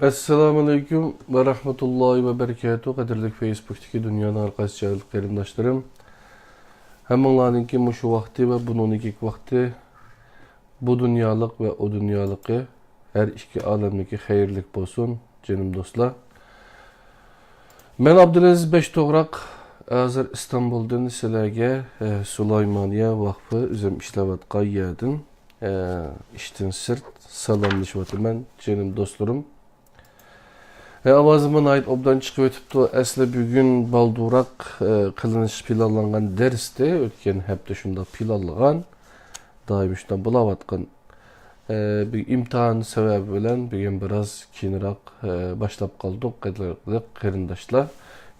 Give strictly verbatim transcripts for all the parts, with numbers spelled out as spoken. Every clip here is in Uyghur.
ئەسسالامۇئەلەيكۇم ۋە رەھمەتۇللاھى ۋە بەرىكاتۇھ. قەدىرلىك فېيسبۇكتىكى دۇنيانىڭ ھەر قايسى جايلىق قېرىنداشلىرىم، ھەممىڭلارنىڭكى مۇشۇ ۋاقتى ۋە بۇنىڭدىن كېيىنكى ۋاقتى بۇ دۇنيالىق ۋە ئۇ دۇنيالىقى، ھەر ئىككى ئالەمنىڭكى خەيرلىك بولسۇن، جېنىم دوستلار. مەن ئابدۇلئەزىز بەشتوغراق، ھازىر ئىستانبۇلدىن سىلەرگە، ئە، سۇلايمانىيە ۋاقفى ئۆزۈم ئىشلەۋاتقان يەردىن، ئە، ئىشتىن سىرت سالاملىشىۋاتىمەن، جېنىم دوستلىرىم. ئاۋازىممۇ ناھايىتى ئوبدان چىقىۋېتىپتۇ. ئەسلى بۈگۈن بالدۇراق، ئە، قىلىنىشى پىلانلانغان دەرستى. ئۆتكەن ھەپتە شۇنداق پىلانلىغان. دائىم شۇنداق بولاۋاتقان. ئە، بۈگۈن ئىمتىھان سەۋەبى بىلەن بۈگۈن بىراز كېيىنراق، ئە، باشلاپ قالدۇق، قەدىرلىك قېرىنداشلار.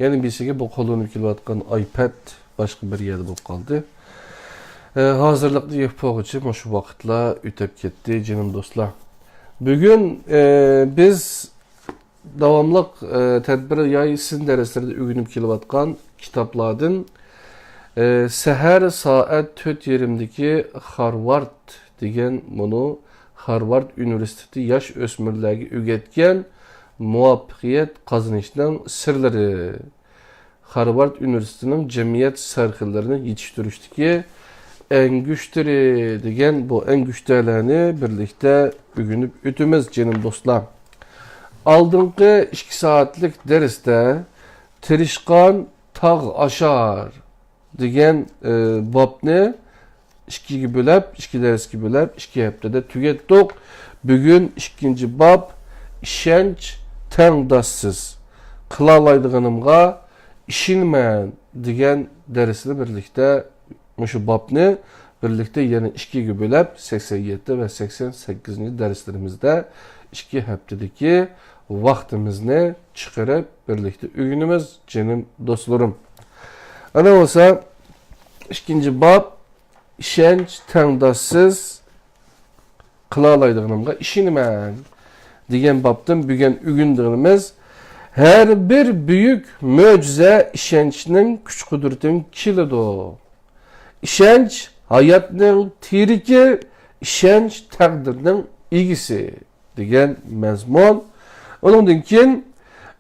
يەنە بىرسىگە بۇ قوللىنىپ كېلىۋاتقان ئايپەد باشقا بىر يەردە بولۇپ قالدى. ئە، ھازىرلىقنى يېپىپ بولغۇچە مۇشۇ ۋاقىتلار ئۆتۈپ كەتتى، جېنىم دوستلار. بۈگۈن، ئە، بىز داۋاملىق، ئە، تەدبىر ياي سىن دەرسلىرىدە ئۆگىنىپ كېلىۋاتقان كىتابلاردىن، ئە، سەھەر سائەت تۆت يېرىمدىكى خارۋارد دېگەن مۇنۇ خارۋارد ئۇنىۋېرسىتېتى ياش ئۆسمۈرلەرگە ئۆگەتكەن مۇۋەپپەقىيەت قازىنىشنىڭ سىرلىرى. خارۋارد ئۇنىۋېرسىتېتىنىڭ جەمئىيەت سەرخىللىرىنى يېتىشتۈرۈشتىكى ئەڭگۈشتىرى دېگەن بۇ ئەڭگۈشتەرلەرنى بىرلىكتە ئۆگىنىپ ئۆتىمىز، جېنىم دوستلار. ئالدىنقى ئىككى سائەتلىك دەرستە تىرىشقان تاغ ئاشار دېگەن، ئى، بابنى ئىككىگە بۆلەپ، ئىككى دەرسكە بۆلەپ، ئىككى ھەپتىدە تۈگەتتۇق. بۈگۈن ئىككىنچى باب، ئىشەنچ تەڭداشسىز. قىلالايدىغىنىمغا ئىشىنىمەن دېگەن دەرسنى بىرلىكتە، مۇشۇ بابنى بىرلىكتە يەنە ئىككىگە بۆلەپ، سەكسەن يەتتە ۋە سەكسەن سەككىزىنچى دەرسلىرىمىزدە ئىككى ھەپتىدىكى ۋاقتىمىزنى چىقىرىپ بىرلىكتە ئۆگىنىمىز، جېنىم دوستلىرىم. ئەنە بولسا، ئىككىنچى باب، ئىشەنچ تەڭداشسىز، قىلالايدىغىنىمغا ئىشىنىمەن دېگەن بابتىن بۈگۈن ئۆگىنىدىغىنىمىز، ھەر بىر بۈيۈك مۆجىزە ئىشەنچنىڭ كۈچ-قۇدرىتىدىن كېلىدۇ. ئىشەنچ ھاياتنىڭ تىرىكى، ئىشەنچ تەقدىرنىڭ ئىگىسى دېگەن مەزمۇن. ئۇنىڭدىن كېيىن،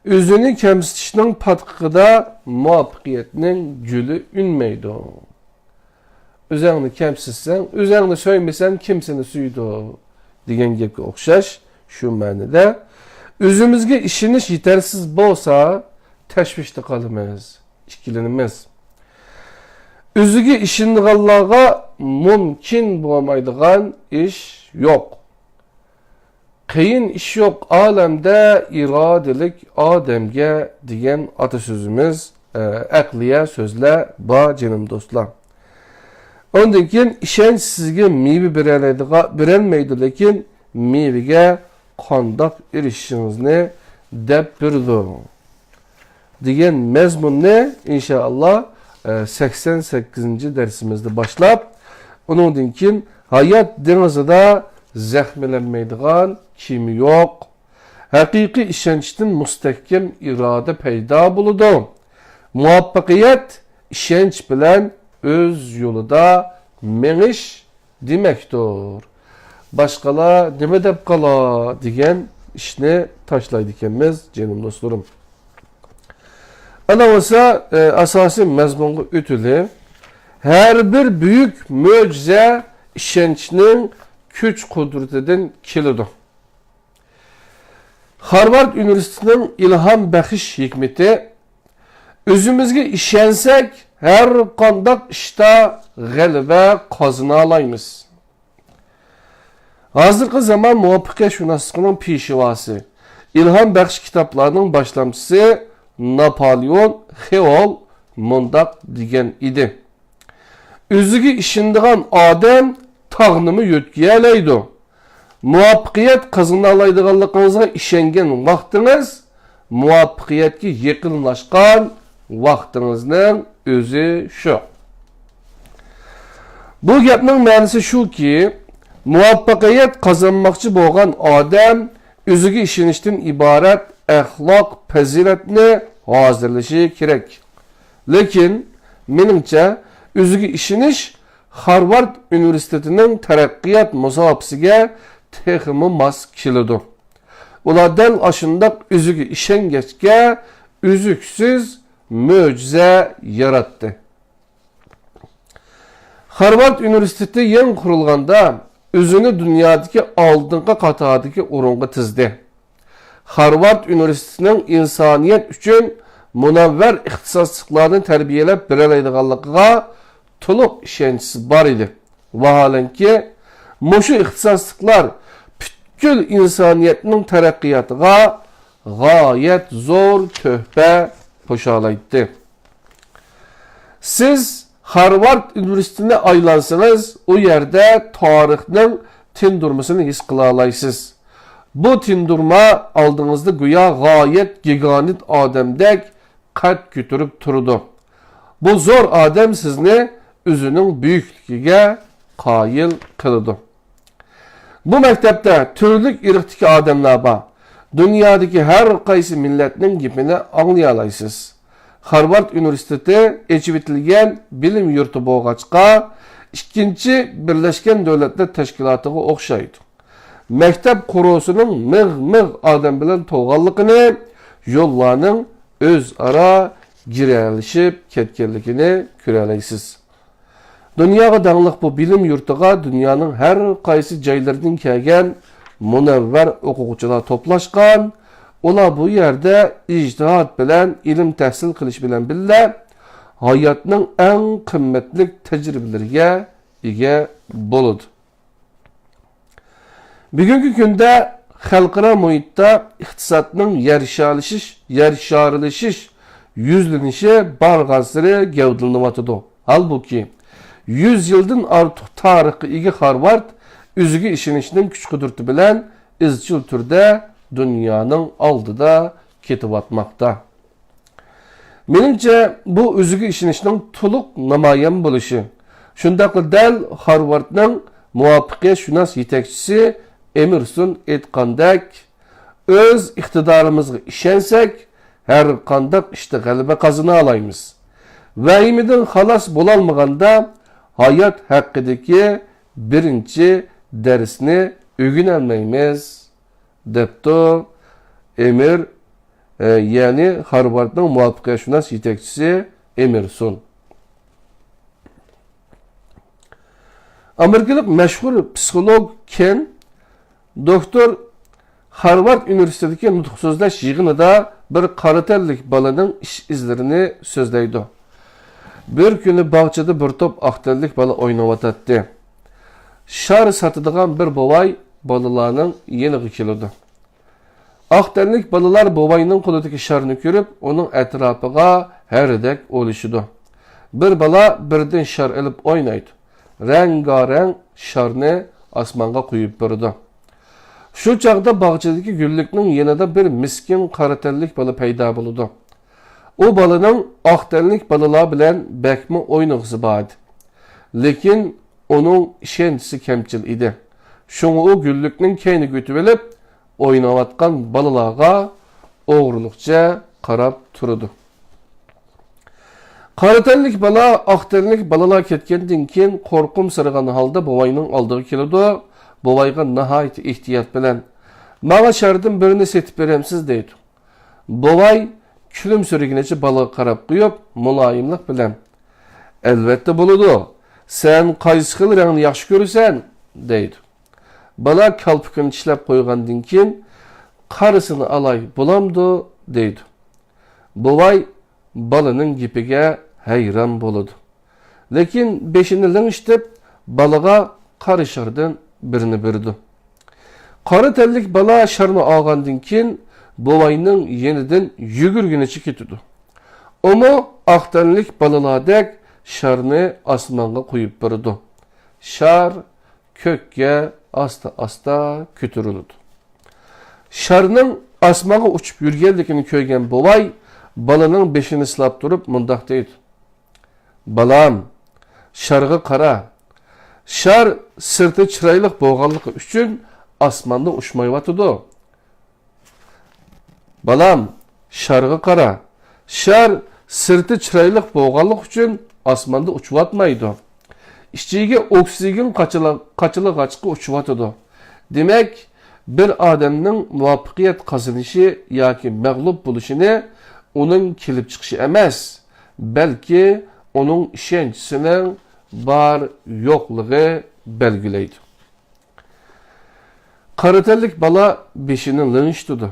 ئۆزىنى كەمسىتىشنىڭ پاتقىقىدا مۇۋەپپەقىيەتنىڭ گۈلى ئۈنمەيدۇ. ئۆزۈڭنى كەمسىتسەڭ، ئۆزۈڭنى سۆيمىسەڭ، كىم سېنى سۆيىدۇ؟ دېگەن گەپكە ئوخشاش شۇ مەنىدە. ئۆزىمىزگە ئىشىنىش يېتەرسىز بولسا، تەشۋىشتە قالىمىز، ئىككىلىنىمىز. ئۆزىگە ئىشىنىدىغانلارغا مۇمكىن بولمايدىغان ئىش يوق. قىيىن ئىش يوق ئالەمدە ئىرادىلىك ئادەمگە دېگەن ئاتا سۆزىمىز، ئە، ئەقلىيە سۆزلەر بار، جېنىم دوستلار. ئۇندىن كېيىن، ئىشەنچ سىزگە مېۋە بېرەلەيدىغا-، بېرەلمەيدۇ، لېكىن مېۋىگە قانداق ئېرىشىشىڭىزنى دەپ بېرىدۇ. دېگەن مەزمۇننى، ئىنشائاللا، ئە، سەكسەن سەككىزىنچى دەرسىمىزدە باشلاپ، ئۇنىڭدىن كېيىن ھايات دېڭىزىدا زەخىملەنمەيدىغان كېمە يوق. ھەقىقىي ئىشەنچتىن مۇستەھكەم ئىرادە پەيدا بولىدۇ. مۇۋەپپەقىيەت ئىشەنچ بىلەن ئۆز يولىدا مېڭىش دېمەكتۇر. باشقىلار نېمە دەپ قالا دېگەن ئىشنى تاشلايدىكەنمىز، جېنىم دوستلىرىم. ئەنە بولسا، ئە، ئاساسىي مەزمۇنغا ئۆتىلى. ھەر بىر بۈيۈك مۆجىزە ئىشەنچنىڭ كۈچ-قۇدرىتىدىن كېلىدۇ. خارۋارد ئۇنىۋېرسىتېتىنىڭ ئىلھام بەخش ھېكمىتى، ئۆزىمىزگە ئىشەنسەك، ھەر قانداق ئىشتا غەلىبە قازىنالايمىز. ھازىرقى زامان مۇۋەپپەقىيەتشۇناسلىقىنىڭ پېشۋاسى، ئىلھام بەخش كىتابلارنىڭ باشلامچىسى ناپالېئون خىل مۇنداق دېگەن ئىدى. ئۆزىگە ئىشىنىدىغان ئادەم تاغنىمۇ يۆتكىيەلەيدۇ. مۇۋەپپەقىيەت قازىنالايدىغانلىقىڭىزغا ئىشەنگەن ۋاقتىڭىز مۇۋەپپەقىيەتكە يېقىنلاشقان ۋاقتىڭىزنىڭ ئۆزى شۇ. بۇ گەپنىڭ مەنىسى شۇكى، مۇۋەپپەقىيەت قازانماقچى بولغان ئادەم ئۆزىگە ئىشىنىشتىن ئىبارەت ئەخلاق پەزىلەتنى ھازىرلىشى كېرەك. لېكىن، مېنىڭچە، ئۆزىگە ئىشىنىش خارۋارد ئۇنىۋېرسىتېتىنىڭ تەرەققىيات مۇساپىسىگە تېخىمۇ ماس كېلىدۇ. ئۇلار دەل ئاشۇنداق ئۆزىگە ئىشەنگەچكە، ئۈزۈكسىز مۆجىزە ياراتتى. خارۋارد ئۇنىۋېرسىتېتى يېڭى قۇرۇلغاندا، ئۆزىنى دۇنيادىكى ئالدىنقى قاتاردىكى ئورۇنغا تىزدى. خارۋارد ئۇنىۋېرسىتېتىنىڭ ئىنسانىيەت ئۈچۈن مۇنەۋۋەر ئىختىساسلىقلارنى تەربىيەلەپ بېرەلەيدىغانلىقىغا تولۇق ئىشەنچىسى بار ئىدى. ۋاھالەنكى، مۇشۇ ئىختىساسلىقلار پۈتكۈل ئىنسانىيەتنىڭ تەرەققىياتىغا غايەت زور تۆھپە قوشالايتتى. سىز خارۋارد ئۇنىۋېرسىتېتىنى ئايلانسىڭىز، ئۇ يەردە تارىخنىڭ تىندۇرمىسىنى ھېس قىلالايسىز. بۇ تىندۇرما ئالدىڭىزدا گويا غايەت گىگانت ئادەمدەك قەد كۆتۈرۈپ تۇرىدۇ. بۇ زور ئادەم سىزنى ئۆزىنىڭ بۈيۈكلۈكىگە قايىل قىلىدۇ. بۇ مەكتەپتە تۈرلۈك ئىرقتىكى ئادەملەر بار. دۇنيادىكى ھەر قايسى مىللەتنىڭ گېپىنى ئاڭلىيالايسىز. خارۋارد ئۇنىۋېرسىتېتى ئېچىۋېتىلگەن بىلىم يۇرتى بولغاچقا، ئىككىنچى بىرلەشكەن دۆلەتلەر تەشكىلاتىغا ئوخشايدۇ. مەكتەپ قورۇسىنىڭ مىغ-مىغ ئادەم بىلەن تولغانلىقىنى، يوللارنىڭ ئۆزئارا گىرەلىشىپ كەتكەنلىكىنى كۆرەلەيسىز. دۇنياغا داڭلىق بۇ بىلىم يۇرتىغا دۇنيانىڭ ھەر قايسى جايلىرىدىن كەلگەن مۇنەۋۋەر ئوقۇغۇچىلار توپلاشقان. ئۇلار بۇ يەردە ئىجتىھات بىلەن ئىلىم تەھسىل قىلىش بىلەن بىللە، ھاياتنىڭ ئەڭ قىممەتلىك تەجرىبىلىرىگە ئىگە بولىدۇ. بۈگۈنكى كۈندە خەلقئارا مۇھىتتا ئىقتىسادنىڭ يەر شارلىشىش، يەر شارلىشىش يۈزلىنىشى بارغانسېرى گەۋدىلىنىۋاتىدۇ. ھالبۇكى، يۈز يىلدىن ئارتۇق تارىخقا ئىگە خارۋارد ئۆزىگە ئىشىنىشنىڭ كۈچ-قۇدرىتى بىلەن ئىزچىل تۈردە دۇنيانىڭ ئالدىدا كېتىۋاتماقتا. مېنىڭچە، بۇ ئۆزىگە ئىشىنىشنىڭ تولۇق نامايان بولۇشى. شۇنداقلا دەل خارۋاردنىڭ مۇۋەپپەقىيەتشۇناس يېتەكچىسى ئېمېرسون ئېيتقاندەك، ئۆز ئىقتىدارىمىزغا ئىشەنسەك، ھەر قانداق ئىشتا غەلىبە قازىنالايمىز. ۋەھىمىدىن خالاس بولالمىغاندا، ھايات ھەققىدىكى بىرىنچى دەرسنى ئۆگىنەلمەيمىز، دەپتۇ ئېمىر، ئە، يەنى خارۋاردنىڭ مۇۋەپپەقىيەتشۇناس يېتەكچىسى ئېمېرسون. ئامېرىكىلىق مەشھۇر پسىخولوگ كېن دوكتور خارۋارد ئۇنىۋېرسىتېتىدىكى نۇتۇق سۆزلەش يىغىنىدا بىر قارا تەنلىك بالىنىڭ ئىش ئىزلىرىنى سۆزلەيدۇ. بىر كۈنى باغچىدا بىر توپ ئاق تەنلىك بالا ئويناۋاتاتتى. شار ساتىدىغان بىر بوۋاي بالىلارنىڭ يېنىغا كېلىدۇ. ئاق تەنلىك بالىلار بوۋاينىڭ قولىدىكى شارنى كۆرۈپ، ئۇنىڭ ئەتراپىغا ھەرىدەك ئولىشىدۇ. بىر بالا بىردىن شار ئېلىپ ئوينايدۇ. رەڭگارەڭ شارنى ئاسمانغا قويۇپ بېرىدۇ. شۇ چاغدا باغچىدىكى گۈللۈكنىڭ يېنىدا بىر مىسكىن قارا تەنلىك بالا پەيدا بولىدۇ. ئۇ بالىنىڭ ئاق تەنلىك بالىلار بىلەن بەكمۇ ئوينىغۇسى بار ئىدى. لېكىن ئۇنىڭ ئىشەنچىسى كەمچىل ئىدى. شۇڭا ئۇ گۈللۈكنىڭ كەينىگە ئۆتۈۋېلىپ، ئويناۋاتقان بالىلارغا ئوغرىلىقچە قاراپ تۇرىدۇ. قارا تەنلىك بالا ئاق تەنلىك بالىلار كەتكەندىن كېيىن، قورقۇمسىرىغان ھالدا بوۋاينىڭ ئالدىغا كېلىدۇ. بوۋايغا ناھايىتى ئېھتىيات بىلەن، «ماڭا شاردىن بىرنى سېتىپ بېرەمسىز؟» دەيدۇ. بوۋاي كۈلۈمسىرىگىنىچە بالىغا قاراپ قويۇپ، مۇلايىملىق بىلەن، «ئەلۋەتتە بولىدۇ. سەن قايسى خىل رەڭنى ياخشى كۆرىسەن؟» دەيدۇ. بالا كالپۇكىنى چىشلەپ قويغاندىن كېيىن، «قارىسىنى ئالاي بولامدۇ؟» دەيدۇ. بوۋاي بالىنىڭ گېپىگە ھەيران بولىدۇ. لېكىن بېشىنى لىڭشىتىپ، بالىغا قارا شاردىن بىرنى بېرىدۇ. قارا تەنلىك بالا شارنى ئالغاندىن كېيىن، بوۋاينىڭ يېنىدىن يۈگۈرگىنىچە كېتىدۇ. ئۇمۇ ئاق تەنلىك بالىلاردەك شارنى ئاسمانغا قويۇپ بېرىدۇ. شار كۆككە ئاستا-ئاستا كۆتۈرۈلىدۇ. شارنىڭ ئاسمانغا ئۇچۇپ يۈرگەنلىكىنى كۆرگەن بوۋاي بالىنىڭ بېشىنى سىلاپ تۇرۇپ مۇنداق دەيدۇ: «بالام، شارغا قارا. شار سىرتى چىرايلىق بولغانلىقى ئۈچۈن ئاسماندا ئۇچمايۋاتىدۇ.» «بالام، شارغا قارا. شار سىرتى چىرايلىق بولغانلىقى ئۈچۈن ئاسماندا ئۇچۇۋاتمايدۇ. ئىچىگە ئوكسىگېن قاچىلا-، قاچىلىغاچقا ئۇچۇۋاتىدۇ. دېمەك، بىر ئادەمنىڭ مۇۋەپپەقىيەت قازىنىشى ياكى مەغلۇپ بولۇشىنى ئۇنىڭ كېلىپ چىقىشى ئەمەس، بەلكى ئۇنىڭ ئىشەنچىسىنىڭ بار-يوقلۇقى بەلگىلەيدۇ. قارا تەنلىك بالا بېشىنى لىڭشىتىدۇ،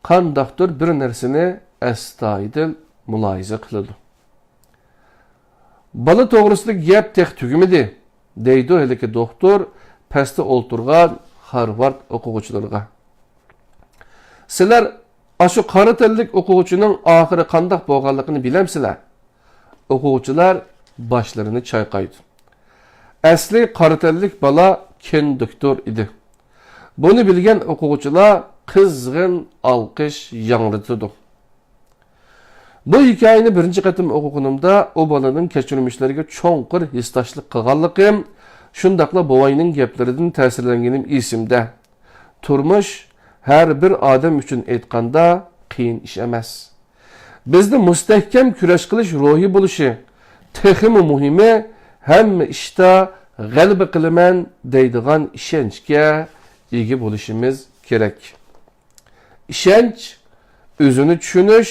قانداقتۇر بىر نەرسىنى ئەستايىدىل مۇلاھىزە قىلىدۇ. بالا توغرىسىدىكى گەپ تېخى تۈگىمىدى، دەيدۇ ھېلىقى دوختۇر پەستە ئولتۇرغان خارۋارد ئوقۇغۇچىلىرىغا. سىلەر ئاشۇ قارا تەنلىك ئوقۇغۇچىنىڭ ئاخىرى قانداق بولغانلىقىنى بىلەمسىلەر؟ ئوقۇغۇچىلار باشلىرىنى چايقايدۇ. ئەسلى قارا تەنلىك بالا كوندۇكتور ئىدى. بۇنى بىلگەن ئوقۇغۇچىلار قىزغىن ئالقىش ياڭرىتىدۇ. بۇ ھېكايىنى بىرىنچى قېتىم ئوقۇغىنىمدا ئۇ بالىنىڭ كەچۈرمىشلىرىگە چوڭقۇر ھېسداشلىق قىلغانلىقىم، شۇنداقلا بوۋاينىڭ گەپلىرىدىن تەسىرلەنگىنىم ئېسىمدە. تۇرمۇش ھەر بىر ئادەم ئۈچۈن ئېيتقاندا قىيىن ئىش ئەمەس. بىزدە مۇستەھكەم كۈرەش قىلىش روھى بولۇشى، تېخىمۇ مۇھىمى، ھەممە ئىشتا غەلىبە قىلىمەن دەيدىغان ئىشەنچكە ئىگە بولۇشىمىز كېرەك. ئىشەنچ ئۆزىنى چۈشىنىش،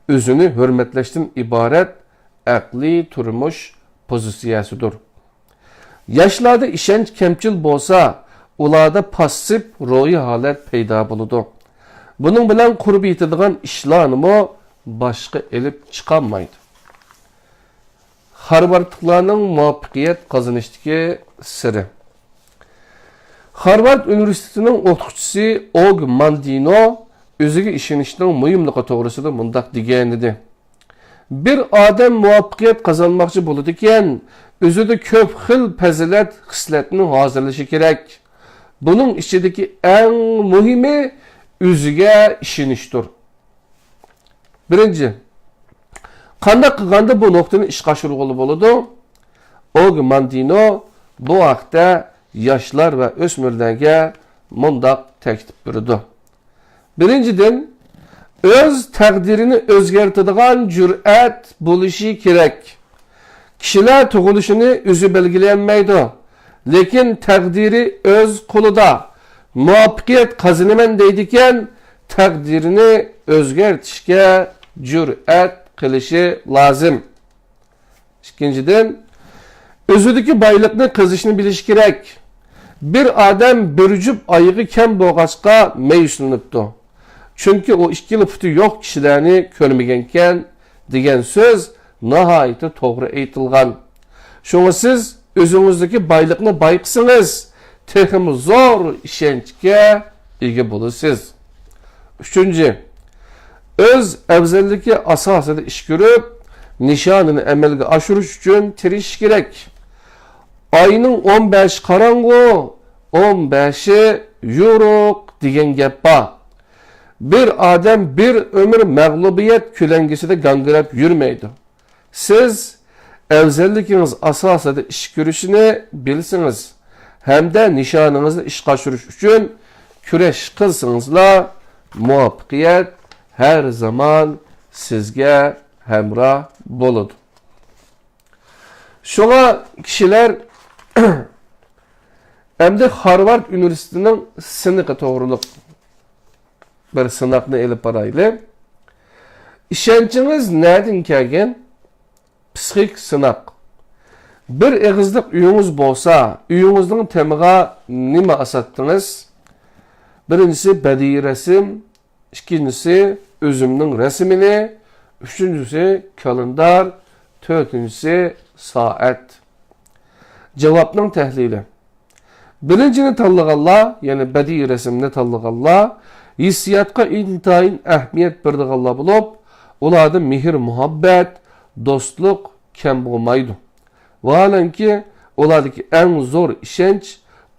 ئۆزىنى ھۆرمەتلەشتىن ئىبارەت ئەقلىي تۇرمۇش پوزىتسىيەسىدۇر. ياشلاردا ئىشەنچ كەمچىل بولسا، ئۇلاردا پاسسىپ روھىي ھالەت پەيدا بولىدۇ. بۇنىڭ بىلەن قۇربى يېتىدىغان ئىشلارنىمۇ باشقا ئېلىپ چىقالمايدۇ. خارۋاردلىقلارنىڭ مۇۋەپپەقىيەت قازىنىشتىكى سىرى. خارۋارد ئۇنىۋېرسىتېتىنىڭ ئوقۇتقۇچىسى ئوگ ماندىنو ئۆزىگە ئىشىنىشنىڭ مۇھىملىقى توغرىسىدا مۇنداق دېگەنىدى: بىر ئادەم مۇۋەپپەقىيەت قازانماقچى بولىدىكەن، ئۆزىدە كۆپ خىل پەزىلەت خىسلەتنى ھازىرلىشى كېرەك. بۇنىڭ ئىچىدىكى ئەڭ مۇھىمى ئۆزىگە ئىشىنىشتۇر. بىرىنچى، قانداق قىلغاندا بۇ نۇقتىنى ئىشقا ئاشۇرغىلى بولىدۇ؟ ئوگ ماندىنو بۇ ھەقتە ياشلار ۋە ئۆسمۈرلەرگە مۇنداق تەكلىپ بېرىدۇ. بىرىنچىدىن، ئۆز تەقدىرىنى ئۆزگەرتىدىغان جۈرئەت بولۇشى كېرەك. كىشىلەر تۇغۇلۇشىنى ئۆزى بەلگىلىيەلمەيدۇ، لېكىن تەقدىرى ئۆز قولىدا. مۇۋەپپەقىيەت قازىنىمەن دەيدىكەن، تەقدىرىنى ئۆزگەرتىشكە جۈرئەت قىلىشى لازىم. ئىككىنچىدىن، ئۆزىدىكى بايلىقنى قېزىشنى بىلىشى كېرەك. بىر ئادەم بىر جۈپ ئايىغى كەم بولغاچقا مەيۈسلىنىپتۇ. چۈنكى ئۇ ئىككىلا پۇتى يوق كىشىلەرنى كۆرمىگەنكەن، دېگەن سۆز ناھايىتى توغرا ئېيتىلغان. شۇڭا سىز ئۆزىڭىزدىكى بايلىقنى بايقىسىڭىز، تېخىمۇ زور ئىشەنچكە ئىگە بولىسىز. ئۈچىنچى، ئۆز ئەۋزەللىكى ئاساسىدا ئىش كۆرۈپ، نىشانىنى ئەمەلگە ئاشۇرۇش ئۈچۈن تىرىشىش كېرەك. ئاينىڭ ئون بەشى قاراڭغۇ، ئون بەشى يورۇق دېگەن گەپ بار. بىر ئادەم بىر ئۆمۈر مەغلۇبىيەت كۆلەڭگىسىدە گاڭگىراپ يۈرمەيدۇ. سىز ئەۋزەللىكىڭىز ئاساسىدا ئىش كۆرۈشنى بىلسىڭىز ھەمدە نىشانىڭىزنى ئىشقا ئاشۇرۇش ئۈچۈن كۈرەش قىلسىڭىزلا، مۇۋەپپەقىيەت ھەر زامان سىزگە ھەمراھ بولىدۇ. شۇڭا كىشىلەر ئەمدى خارۋارد ئۇنىۋېرسىتېتىنىڭ سىنىقى توغرۇلۇق بىر سىناقنى ئېلىپ بارايلى. ئىشەنچىڭىز نەدىن كەلگەن؟ پسىخىك سىناق. بىر ئېغىزلىق ئۆيىڭىز بولسا، ئۆيىڭىزنىڭ تېمىغا نېمە ئاساتتىڭىز؟ بىرىنچىسى بەدىئىي رەسىم، ئىككىنچىسى ئۆزۈمنىڭ رەسىمىنى، ئۈچىنچىسى كالېندار، تۆتىنچىسى سائەت. جاۋابنىڭ تەھلىلى. بىرىنچىنى تاللىغانلار، يەنى بەدىئىي رەسىمنى تاللىغانلار ھېسسىياتقا ئىنتايىن ئەھمىيەت بېرىدىغانلار بولۇپ، ئۇلاردا مېھىر-مۇھەببەت، دوستلۇق كەم بولمايدۇ. ۋاھالەنكى، ئۇلاردىكى ئەڭ زور ئىشەنچ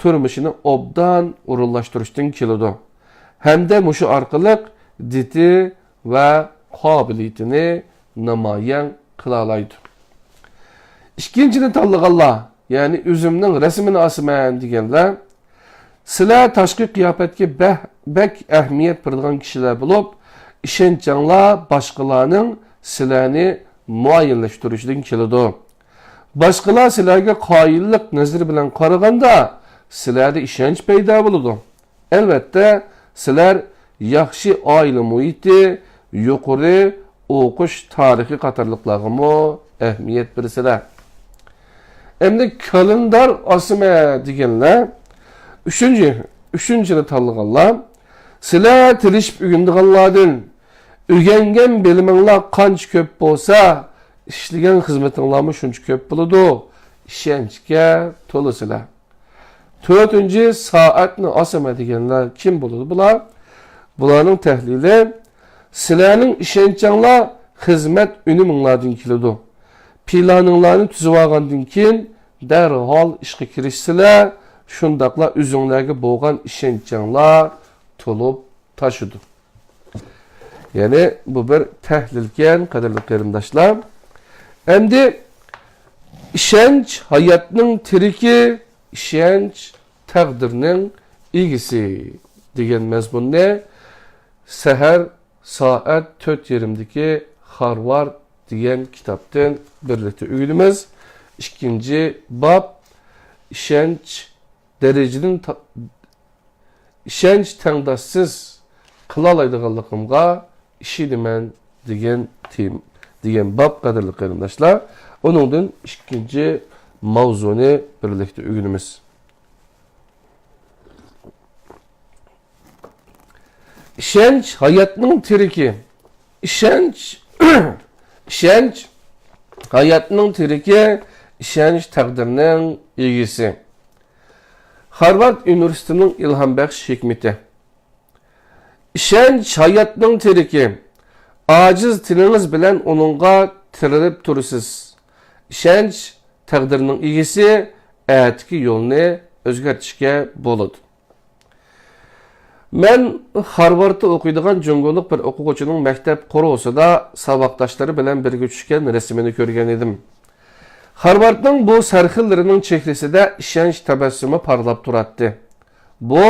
تۇرمۇشىنى ئوبدان ئورۇنلاشتۇرۇشتىن كېلىدۇ ھەمدە مۇشۇ ئارقىلىق دىتى ۋە قابىلىيىتىنى نامايان قىلالايدۇ. ئىككىنچىنى تاللىغانلار، يەنى ئۆزۈمنىڭ رەسىمىنى ئاسىمەن دېگەنلەر، سىلەر تاشقى قىياپەتكە بەھ-، بەك ئەھمىيەت بېرىدىغان كىشىلەر بولۇپ، ئىشەنچىڭلار باشقىلارنىڭ سىلەرنى مۇئەييەنلەشتۈرۈشىدىن كېلىدۇ. باشقىلار سىلەرگە قايىللىق نەزىرى بىلەن قارىغاندا، سىلەردە ئىشەنچ پەيدا بولىدۇ. ئەلۋەتتە، سىلەر ياخشى ئائىلە مۇھىتى، يۇقىرى ئوقۇش تارىخى قاتارلىقلارغىمۇ ئەھمىيەت بېرىسىلەر. ئەمدى كالېندار ئاسىمەن دېگەنلەر، ئۈچىنچى، ئۈچىنچىنى تاللىغانلار، سىلەر تىرىشىپ ئۆگىنىدىغانلاردىن، ئۆگەنگەن بىلىمىڭلار قانچە كۆپ بولسا، ئىشلىگەن خىزمىتىڭلارمۇ شۇنچە كۆپ بولىدۇ. ئىشەنچكە تولىسىلەر. تۆتىنچى سائەتنى ئاسىمەن دېگەنلەر كىم بولىدۇ بۇلار؟ بۇلارنىڭ تەھلىلى، سىلەرنىڭ ئىشەنچىڭلار خىزمەت ئۈنۈمىڭلاردىن كېلىدۇ. پىلانىڭلارنى تۈزۈۋالغاندىن كېيىن دەرھال ئىشقا كىرىشسىلەر، شۇنداقلا ئۆزۈڭلارغا بولغان ئىشەنچىڭلار تولۇپ تاشىدۇ. يەنى بۇ بىر تەھلىلكەن، قەدىرلىك قېرىنداشلار. ئەمدى ئىشەنچ ھاياتنىڭ تىرىكى، ئىشەنچ تەقدىرنىڭ ئىگىسى دېگەن مەزمۇننى سەھەر سائەت تۆت يېرىمدىكى خارۋارد دېگەن كىتابتىن بىرلىكتە ئۆگىنىمىز. ئىككىنچى باب، ئىشەنچ دەرىجىدىن تا-، ئىشەنچ تەڭداشسىز قىلالايدىغانلىقىمغا ئىشىنىمەن دېگەن تېم-، دېگەن باب، قەدىرلىك قېرىنداشلار. ئۇنىڭدىن ئىككىنچى ماۋزۇنى بىرلىكتە ئۆگىنىمىز. ئىشەنچ ھاياتنىڭ تىرىكى. ئىشەنچ، ئىشەنچ ھاياتنىڭ تىرىكى، ئىشەنچ تەقدىرنىڭ ئىگىسى. خارۋارد ئۇنىۋېرسىتېتىنىڭ ئىلھام بەخش ھېكمىتى. ئىشەنچ ھاياتنىڭ تىرىكى. ئاجىز تىلىڭىز بىلەن ئۇنىڭغا تىرىلىپ تۇرىسىز. ئىشەنچ تەقدىرنىڭ ئىگىسى، ئەتىكى يولنى ئۆزگەرتىشكە بولىدۇ. مەن خارۋاردتا ئوقۇيدىغان جۇڭگولۇق بىر ئوقۇغۇچىنىڭ مەكتەپ قورۇسىدا ساۋاقداشلىرى بىلەن بىرگە چۈشكەن رەسىمىنى كۆرگەن ئىدىم. خارۋاردنىڭ بۇ سەرخىللىرىنىڭ چېھرىسىدە ئىشەنچ تەبەسسۇمى پارلاپ تۇراتتى. بۇ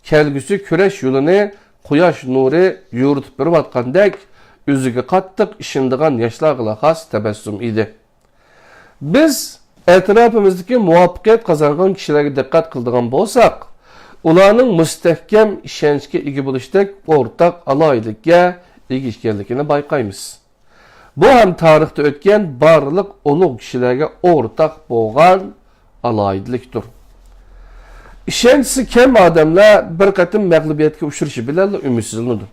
كەلگۈسى كۈرەش يولىنى قۇياش نۇرى يورۇتۇپ بېرىۋاتقاندەك، ئۆزىگە قاتتىق ئىشىنىدىغان ياشلارغىلا خاس تەبەسسۇم ئىدى. بىز ئەتراپىمىزدىكى مۇۋەپپەقىيەت قازانغان كىشىلەرگە دىققەت قىلىدىغان بولساق، ئۇلارنىڭ مۇستەھكەم ئىشەنچكە ئىگە بولۇشتەك ئورتاق ئالاھىدىلىككە ئىگە ئىكەنلىكىنى بايقايمىز. بۇ ھەم تارىختا ئۆتكەن بارلىق ئۇلۇغ كىشىلەرگە ئورتاق بولغان ئالاھىدىلىكتۇر. ئىشەنچىسى كەم ئادەملەر بىر قېتىم مەغلۇبىيەتكە ئۇچرىشى بىلەنلا ئۈمىدسىزلىنىدۇ.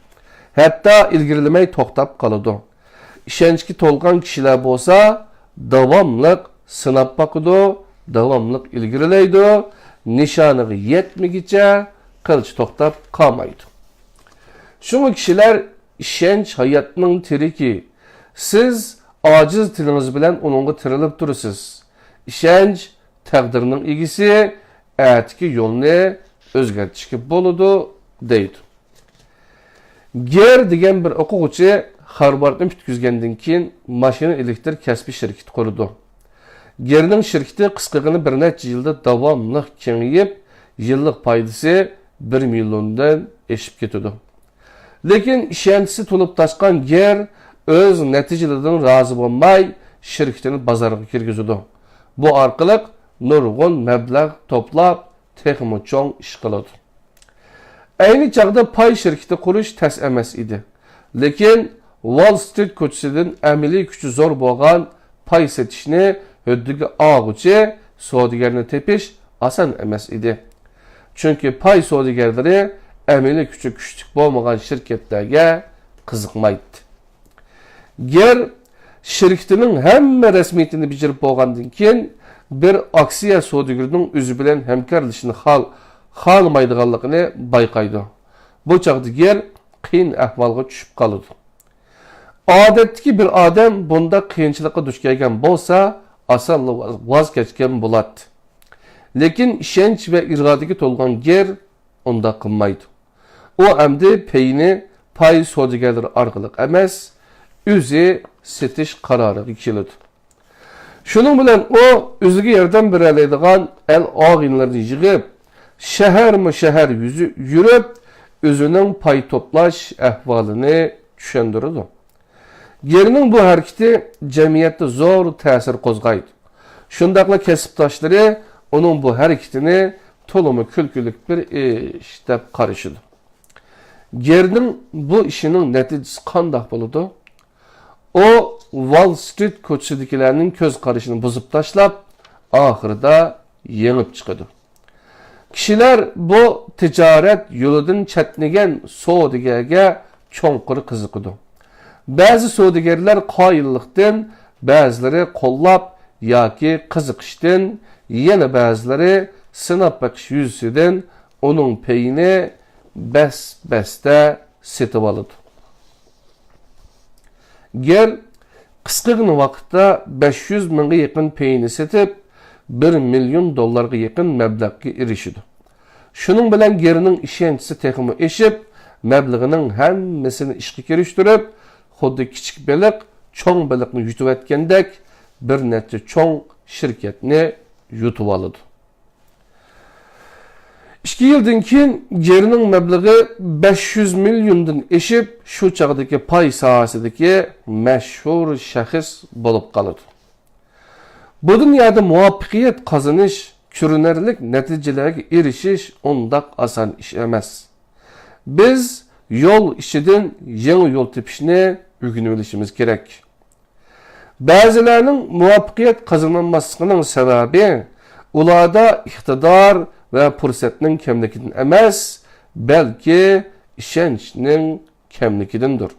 ھەتتا ئىلگىرىلىمەي توختاپ قالىدۇ. ئىشەنچكە تولغان كىشىلەر بولسا داۋاملىق سىناپ باقىدۇ، داۋاملىق ئىلگىرىلەيدۇ، نىشانىغا يەتمىگىچە قىلچە توختاپ قالمايدۇ. شۇڭا كىشىلەر ئىشەنچ ھاياتنىڭ تىرىكى. سىز ئاجىز تىلىڭىز بىلەن ئۇنىڭغا تىرىلىپ تۇرىسىز. ئىشەنچ تەقدىرنىڭ ئىگىسى، ئەتىكى يولنى ئۆزگەرتىشكە بولىدۇ، دەيدۇ. گېر دېگەن بىر ئوقۇغۇچى خارۋاردنى پۈتكۈزگەندىن كېيىن ماشىنا ئېلېكتر كەسپىي شىركىتى قۇرىدۇ. گېرنىڭ شىركىتى قىسقىغىنە بىر نەچچە يىلدا داۋاملىق كېڭىيىپ، يىللىق پايدىسى بىر مىليوندىن ئېشىپ كېتىدۇ. لېكىن ئىشەنچىسى تولۇپ تاشقان گېر ئۆز نەتىجىلىرىدىن رازى بولماي، شىركىتىنى بازارغا كىرگۈزىدۇ. بۇ ئارقىلىق نۇرغۇن مەبلەغ توپلاپ، تېخىمۇ چوڭ ئىش قىلىدۇ. ئەينى چاغدا پاي شىركىتى قۇرۇش تەس ئەمەس ئىدى. لېكىن ۋال سترىت كوچىسىدىن ئەمەلىي كۈچى زور بولغان پاي سېتىشنى ھۆددىگە ئالغۇچى سودىگەرنى تېپىش ئاسان ئەمەس ئىدى. چۈنكى پاي سودىگەرلىرى ئەمەلىي كۈچى كۈچلۈك بولمىغان شىركەتلەرگە قىزىقمايتتى. گېر شىركىتىنىڭ ھەممە رەسمىيىتىنى بېجىرىپ بولغاندىن كېيىن، بىر ئاكسىيە سودىگىرىنىڭ ئۆزى بىلەن ھەمكارلىشىشنى خال-، خالىمايدىغانلىقىنى بايقايدۇ. بۇ چاغدا گېر قىيىن ئەھۋالغا چۈشۈپ قالىدۇ. ئادەتتىكى بىر ئادەم بۇنداق قىيىنچىلىققا دۇچ كەلگەن بولسا، ئاسانلا ۋاز كەچكەن بولاتتى. لېكىن ئىشەنچ ۋە ئىرادىگە تولغان گېر ئۇنداق قىلمايدۇ. ئۇ ئەمدى پەينى پاي سودىگەرلىرى ئارقىلىق ئەمەس، ئۆزى سېتىش قارارىغا كېلىدۇ. شۇنىڭ بىلەن ئۇ ئۆزىگە ياردەم بېرەلەيدىغان ئەل ئاغىنىلىرىنى يىغىپ، شەھەرمۇ شەھەر يۈزى-، يۈرۈپ، ئۆزىنىڭ پاي توپلاش ئەھۋالىنى چۈشەندۈرىدۇ. گېرنىڭ بۇ ھەرىكىتى جەمئىيەتتە زور تەسىر قوزغايدۇ. شۇنداقلا كەسىپداشلىرى ئۇنىڭ بۇ ھەرىكىتىنى تولىمۇ كۈلكىلىك بىر ئىش دەپ قارىشىدۇ. گېرنىڭ بۇ ئىشىنىڭ نەتىجىسى قانداق بولىدۇ؟ ئۇ ۋال سترىت كوچىسىدىكىلەرنىڭ كۆز قارىشىنى بۇزۇپ تاشلاپ، ئاخىرىدا يېڭىپ چىقىدۇ. كىشىلەر بۇ تىجارەت يولىدىن چەتنىگەن سودىگەرگە چوڭقۇر قىزىقىدۇ. بەزى سودىگەرلەر قايىللىقتىن، بەزىلىرى قوللاپ ياكى قىزىقىشتىن، يەنە بەزىلىرى سىناپ بېقىش يۈزىسىدىن ئۇنىڭ پېيىنى بەس-بەستە سېتىۋالىدۇ. گېر قىسقىغىنە ۋاقىتتا بەش يۈز مىڭغا يېقىن پېيىنى سېتىپ، بىر مىليون دوللارغا يېقىن مەبلەغكە ئېرىشىدۇ. شۇنىڭ بىلەن گېرنىڭ ئىشەنچىسى تېخىمۇ ئېشىپ، مەبلىغىنىڭ ھەممىسىنى ئىشقا كىرىشتۈرۈپ، خۇددى كىچىك بېلىق چوڭ بېلىقنى يۇتۇۋەتكەندەك، بىر نەچچە چوڭ شىركەتنى يۇتۇۋالىدۇ. ئىككى يىلدىن كېيىن گېرنىڭ مەبلىغى بەش يۈز مىليوندىن ئېشىپ، شۇ چاغدىكى پاي ساھەسىدىكى مەشھۇر شەخس بولۇپ قالىدۇ. بۇ دۇنيادا مۇۋەپپەقىيەت قازىنىش، كۆرۈنەرلىك نەتىجىلەرگە ئېرىشىش ئۇنداق ئاسان ئىش ئەمەس. بىز يول ئىچىدىن يېڭى يول تېپىشنى ئۆگىنىۋېلىشىمىز كېرەك. بەزىلەرنىڭ مۇۋەپپەقىيەت قازىنالماسلىقىنىڭ سەۋەبى ئۇلاردا ئىقتىدار ۋە پۇرسەتنىڭ كەملىكىدىن ئەمەس، بەلكى ئىشەنچنىڭ كەملىكىدىندۇر.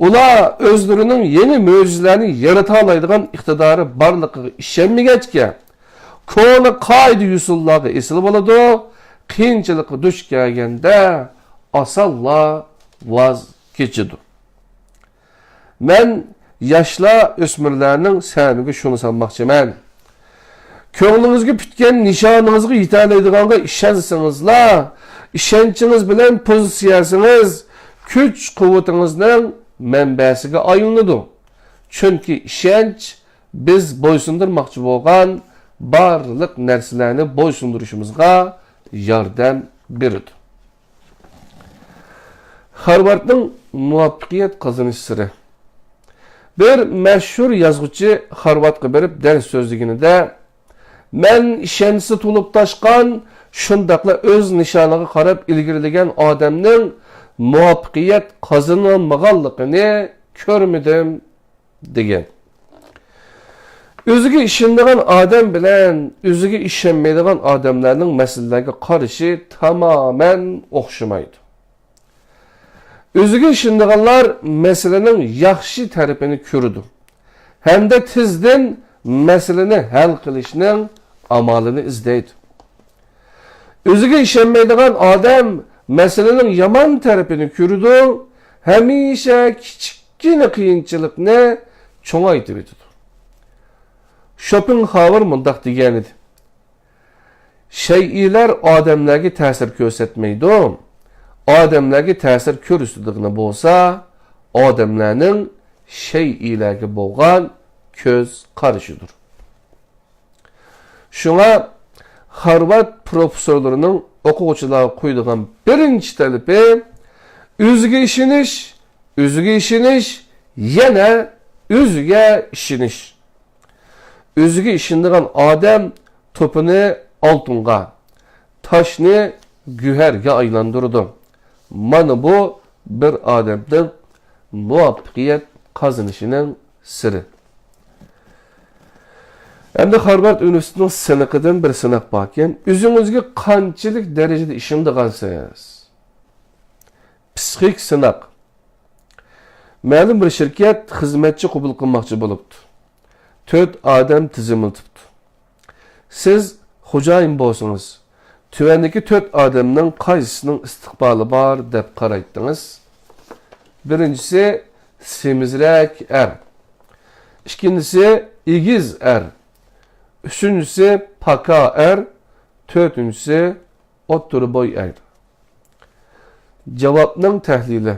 ئۇلار ئۆزلىرىنىڭ يېڭى مۆجىزىلەرنى يارىتالايدىغان ئىقتىدارى بارلىقىغا ئىشەنمىگەچكە، كونا قائىدە-يوسۇنلارغا ئېسىل بولىدۇ، قىيىنچىلىققا دۇچ كەلگەندە ئاسانلا ۋاز كېچىدۇ. مەن ياشلار، ئۆسمۈرلەرنىڭ سەمىگە شۇنى سالماقچىمەن. كۆڭلىڭىزگە پۈتكەن نىشانىڭىزغا يېتەلەيدىغانغا ئىشەنسىڭىزلا، ئىشەنچىڭىز بىلەن پوزىتسىيەسىڭىز كۈچ-قۇۋۋىتىڭىزنىڭ مەنبەسىگە ئايلىنىدۇ. چۈنكى ئىشەنچ بىز بويسۇندۇرماقچى بولغان بارلىق نەرسىلەرنى بويسۇندۇرۇشىمىزغا ياردەم بېرىدۇ. خارۋاردنىڭ مۇۋەپپەقىيەت قازىنىش سىرى. بىر مەشھۇر يازغۇچى خارۋاردقا بېرىپ دەرس سۆزلىگىنىدە، مەن ئىشەنچىسى تولۇپ تاشقان، شۇنداقلا ئۆز نىشانىغا قاراپ ئىلگىرىلىگەن ئادەمنىڭ مۇۋەپپەقىيەت قازىنالمىغانلىقىنى كۆرمىدىم، دېگەن. ئۆزىگە ئىشىنىدىغان ئادەم بىلەن ئۆزىگە ئىشەنمەيدىغان ئادەملەرنىڭ مەسىلىلەرگە قارىشى تامامەن ئوخشىمايدۇ. ئۆزىگە ئىشىنىدىغانلار مەسىلىنىڭ ياخشى تەرىپىنى كۆرىدۇ ھەمدە تېزدىن مەسىلىنى ھەل قىلىشنىڭ ئامالىنى ئىزدەيدۇ. ئۆزىگە ئىشەنمەيدىغان ئادەم مەسىلىنىڭ يامان تەرىپىنى كۆرىدۇ، ھەمىشە كىچىككىنە قىيىنچىلىقنى چوڭايتىۋېتىدۇ. شوپېنخاۋېر مۇنداق دېگەنىدى: شەيئىلەر ئادەملەرگە تەسىر كۆرسەتمەيدۇ، ئادەملەرگە تەسىر كۆرسىتىدىغىنى بولسا ئادەملەرنىڭ شەيئىلەرگە بولغان كۆز قارىشىدۇر. شۇڭا خارۋارد پروفېسسورلىرىنىڭ ئوقۇغۇچىلارغا قويىدىغان بىرىنچى تەلىپى ئۆزىگە ئىشىنىش، ئۆزىگە ئىشىنىش، يەنە ئۆزىگە ئىشىنىش. ئۆزىگە ئىشىنىدىغان ئادەم توپىنى ئالتۇنغا، تاشنى گۆھەرگە ئايلاندۇرىدۇ. مانا بۇ بىر ئادەمنىڭ مۇۋەپپەقىيەت قازىنىشىنىڭ سىرى. ئەمدى خارۋارد ئۇنىۋېرسىتېتىنىڭ سىنىقىدىن بىر سىناق باركەن، ئۆزىڭىزگە قانچىلىك دەرىجىدە ئىشىنىدىغانسىز؟ پسىخىك سىناق. مەلۇم بىر شىركەت خىزمەتچى قوبۇل قىلماقچى بولۇپتۇ. تۆت ئادەم تىزىملىتىپتۇ. سىز خوجايىن بولسىڭىز، تۆۋەندىكى تۆت ئادەمنىڭ قايسىسىنىڭ ئىستىقبالى بار دەپ قارايتتىڭىز؟ بىرىنچىسى سېمىزرەك ئەر. ئىككىنچىسى ئېگىز ئەر. ئۈچىنچىسى پاكا ئەر. تۆتىنچىسى ئوتتۇرا بوي ئەر. جاۋابنىڭ تەھلىلى.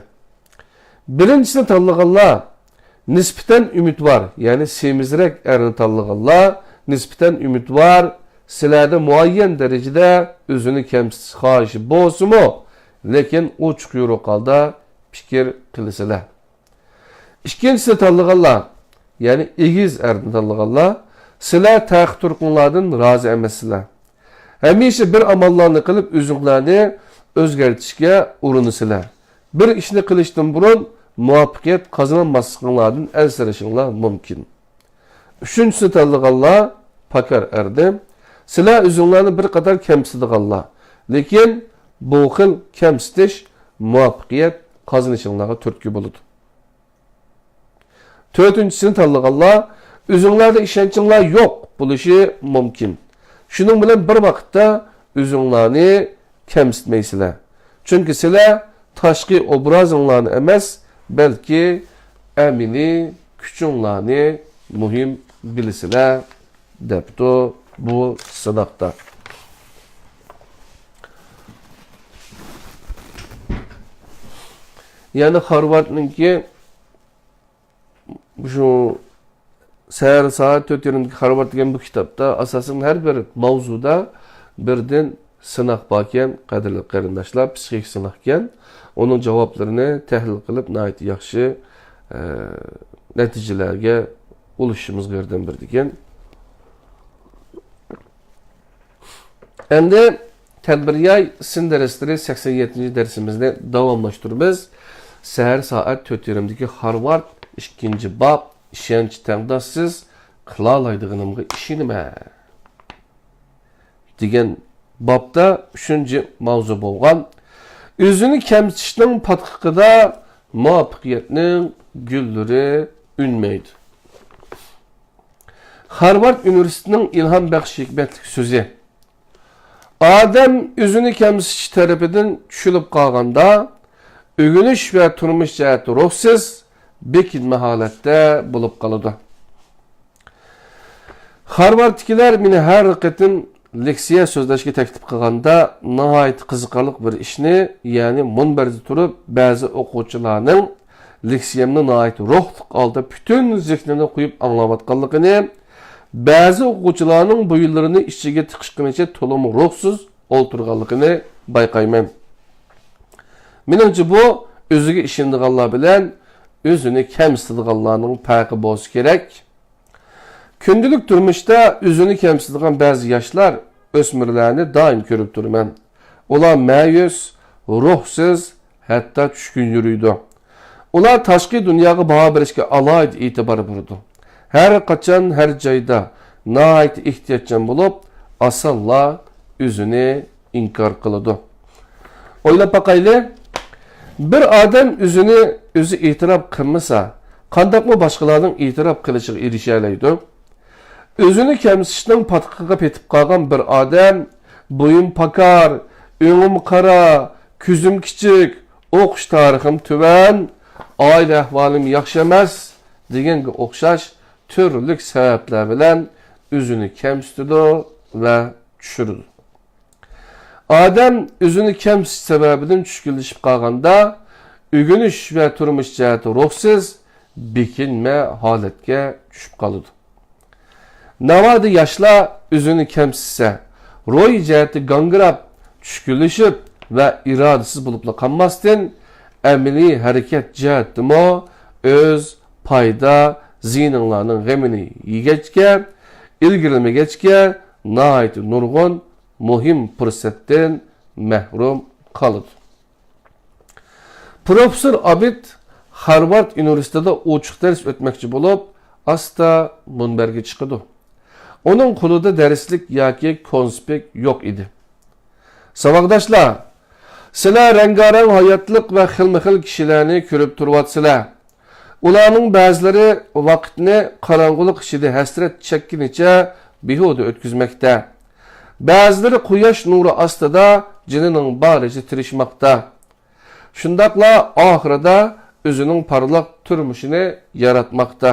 بىرىنچىسىنى تاللىغانلار نىسبەتەن ئۈمىدۋار، يەنى سېمىزرەك ئەرنى تاللىغانلار نىسبەتەن ئۈمىدۋار، سىلەردە مۇئەييەن دەرىجىدە ئۆزىنى كەمسىتىش خاھىشى بولسىمۇ، لېكىن ئوچۇق-يورۇق ھالدا پىكىر قىلىسىلەر. ئىككىنچىسىنى تاللىغانلار، يەنى ئېگىز ئەرنى تاللىغانلار، سىلەر تەخت-تۇرقۇڭلاردىن رازى ئەمەسسىلەر. ھەمىشە بىر ئاماللارنى قىلىپ ئۆزۈڭلارنى ئۆزگەرتىشكە ئۇرۇنىسىلەر. بىر ئىشنى قىلىشتىن بۇرۇن مۇۋەپپەقىيەت قازىنالماسلىقىڭلاردىن ئەنسىرىشىڭلار مۇمكىن. ئۈچىنچىسىنى تاللىغانلار پاكار ئەردىم. سىلەر ئۆزۈڭلارنى بىر قەدەر كەمسىتىدىغانلار. لېكىن بۇ خىل كەمسىتىش مۇۋەپپەقىيەت قازىنىشىڭلارغا تۈرتكە بولىدۇ. تۆتىنچىسىنى تاللىغانلار ئۆزۈڭلاردا ئىشەنچىڭلار يوق بولۇشى مۇمكىن. شۇنىڭ بىلەن بىر ۋاقىتتا ئۆزۈڭلارنى كەمسىتمەيسىلەر. چۈنكى سىلەر تاشقى ئوبرازىڭلارنى ئەمەس، بەلكى ئەمەلىي كۈچۈڭلارنى مۇھىم بىلىسىلەر، دەپتۇ بۇ سىناقتا. يەنى خارۋاردنىڭكى شۇ سەھەر سائەت تۆت يېرىمدىكى خارۋارد دېگەن بۇ كىتابتا ئاساسەن ھەر بىر ماۋزۇدا بىردىن سىناق باركەن، قەدىرلىك قېرىنداشلار، پسىخىك سىناقكەن. ئۇنىڭ جاۋابلىرىنى تەھلىل قىلىپ، ناھايىتى ياخشى، ئە، نەتىجىلەرگە ئۇلىشىشىمىزغا ياردەم بېرىدىكەن. ئەمدى تەدبىرىياي سىن دەرسلىرى سەكسەن يەتتىنچى دەرسىمىزنى داۋاملاشتۇرىمىز. سەھەر سائەت تۆت يېرىمدىكى خارۋارد، ئىككىنچى باب، ئىشەنچ تەڭداشسىز، قىلالايدىغىنىمغا ئىشىنىمەن دېگەن بابتا ئۈچىنچى ماۋزۇ بولغان ئۆزىنى كەمسىتىشنىڭ پاتقىقىدا مۇۋەپپەقىيەتنىڭ گۈللىرى ئۈنمەيدۇ. خارۋارد ئۇنىۋېرسىتېتىنىڭ ئىلھام بەخش ھېكمەتلىك سۆزى. ئادەم ئۆزىنى كەمسىتىش تەرىپىدىن چۈشۈلۈپ قالغاندا، ئۆگىنىش ۋە تۇرمۇش جەھەتتە روھسىز، بېكىنمە ھالەتتە بولۇپ قالىدۇ. خارۋاردتىكىلەر مېنى ھەر قېتىم لېكسىيە سۆزلەشكە تەكلىپ قىلغاندا، ناھايىتى قىزىقارلىق بىر ئىشنى، يەنى مۇنبەردە تۇرۇپ، بەزى ئوقۇغۇچىلارنىڭ لېكسىيەمنى ناھايىتى روھلۇق ھالدا پۈتۈن زېھنىنى قويۇپ ئاڭلاۋاتقانلىقىنى، بەزى ئوقۇغۇچىلارنىڭ بويۇنلىرىنى ئىچىگە تىقىشقىنىچە تولىمۇ روھسىز ئولتۇرغانلىقىنى بايقايمەن. مېنىڭچە، بۇ ئۆزىگە ئىشىنىدىغانلار بىلەن ئۆزىنى كەمسىتىدىغانلارنىڭ پەرقى بولسا كېرەك. كۈندىلىك تۇرمۇشتا ئۆزىنى كەمسىتىدىغان بەزى ياشلار ئۆسمۈرلەرنى دائىم كۆرۈپ تۇرىمەن. ئۇلار مەيۈس، روھسىز، ھەتتا چۈشكۈن يۈرىدۇ. ئۇلار تاشقى دۇنياغا باھا بېرىشكە ئالاھىدە ئېتىبار بېرىدۇ. ھەر قاچان، ھەر جايدا ناھايىتى ئېھتىياتچان بولۇپ، ئاسانلا ئۆزىنى ئىنكار قىلىدۇ. ئويلاپ باقايلى، بىر ئادەم ئۆزىنى ئۆزى ئېتىراپ قىلمىسا، قانداقمۇ باشقىلارنىڭ ئېتىراپ قىلىشىغا ئېرىشەلەيدۇ؟ ئۆزىنى كەمسىتىشنىڭ پاتقىقىغا پېتىپ قالغان بىر ئادەم، «بويۇم پاكار، ئۆڭۈم قارا، كۆزۈم كىچىك، ئوقۇش تارىخىم تۆۋەن، ئائىلە ئەھۋالىم ياخشى ئەمەس» دېگەنگە ئوخشاش تۈرلۈك سەۋەبلەر بىلەن ئۆزىنى كەمسىتىدۇ ۋە چۈشۈرىدۇ. ئادەم ئۆزىنى كەمسىتىش سەۋەبىدىن چۈشكۈنلىشىپ قالغاندا، ئۆگىنىش ۋە تۇرمۇش جەھەتتە روھسىز، بېكىنمە ھالەتكە چۈشۈپ قالىدۇ. ناۋادا ياشلار ئۆزىنى كەمسىتسە، روھىي جەھەتتە گاڭگىراپ، چۈشكۈنلىشىپ ۋە ئىرادىسىز بولۇپلا قالماستىن، ئەمەلىي ھەرىكەت جەھەتتىمۇ ئۆز پايدا، زىيىنىڭلارنىڭ غېمىنى يېگەچكە، ئىلگىرىلىمىگەچكە، ناھايىتى نۇرغۇن مۇھىم پۇرسەتتىن مەھرۇم قالىدۇ. پروفېسسور ئابىد خارۋارد ئۇنىۋېرسىتېتىدا ئوچۇق دەرس ئۆتمەكچى بولۇپ، ئاستا مۇنبەرگە چىقىدۇ. ئۇنىڭ قولىدا دەرسلىك ياكى كونسپىكت يوق ئىدى. ساۋاقداشلار، سىلەر رەڭگارەڭ ھاياتلىق ۋە خىلمۇ خىل كىشىلەرنى كۆرۈپ تۇرۇۋاتىسىلەر. ئۇلارنىڭ بەزىلىرى ۋاقىتنى قاراڭغۇلۇق ئىچىدە ھەسرەت چەككىنىچە بىھۇدە ئۆتكۈزمەكتە. بەزىلىرى قۇياش نۇرى ئاستىدا جېنىنىڭ بارىچە تىرىشماقتا. شۇنداقلا ئاخىرىدا ئۆزىنىڭ پارلاق تۇرمۇشىنى ياراتماقتا.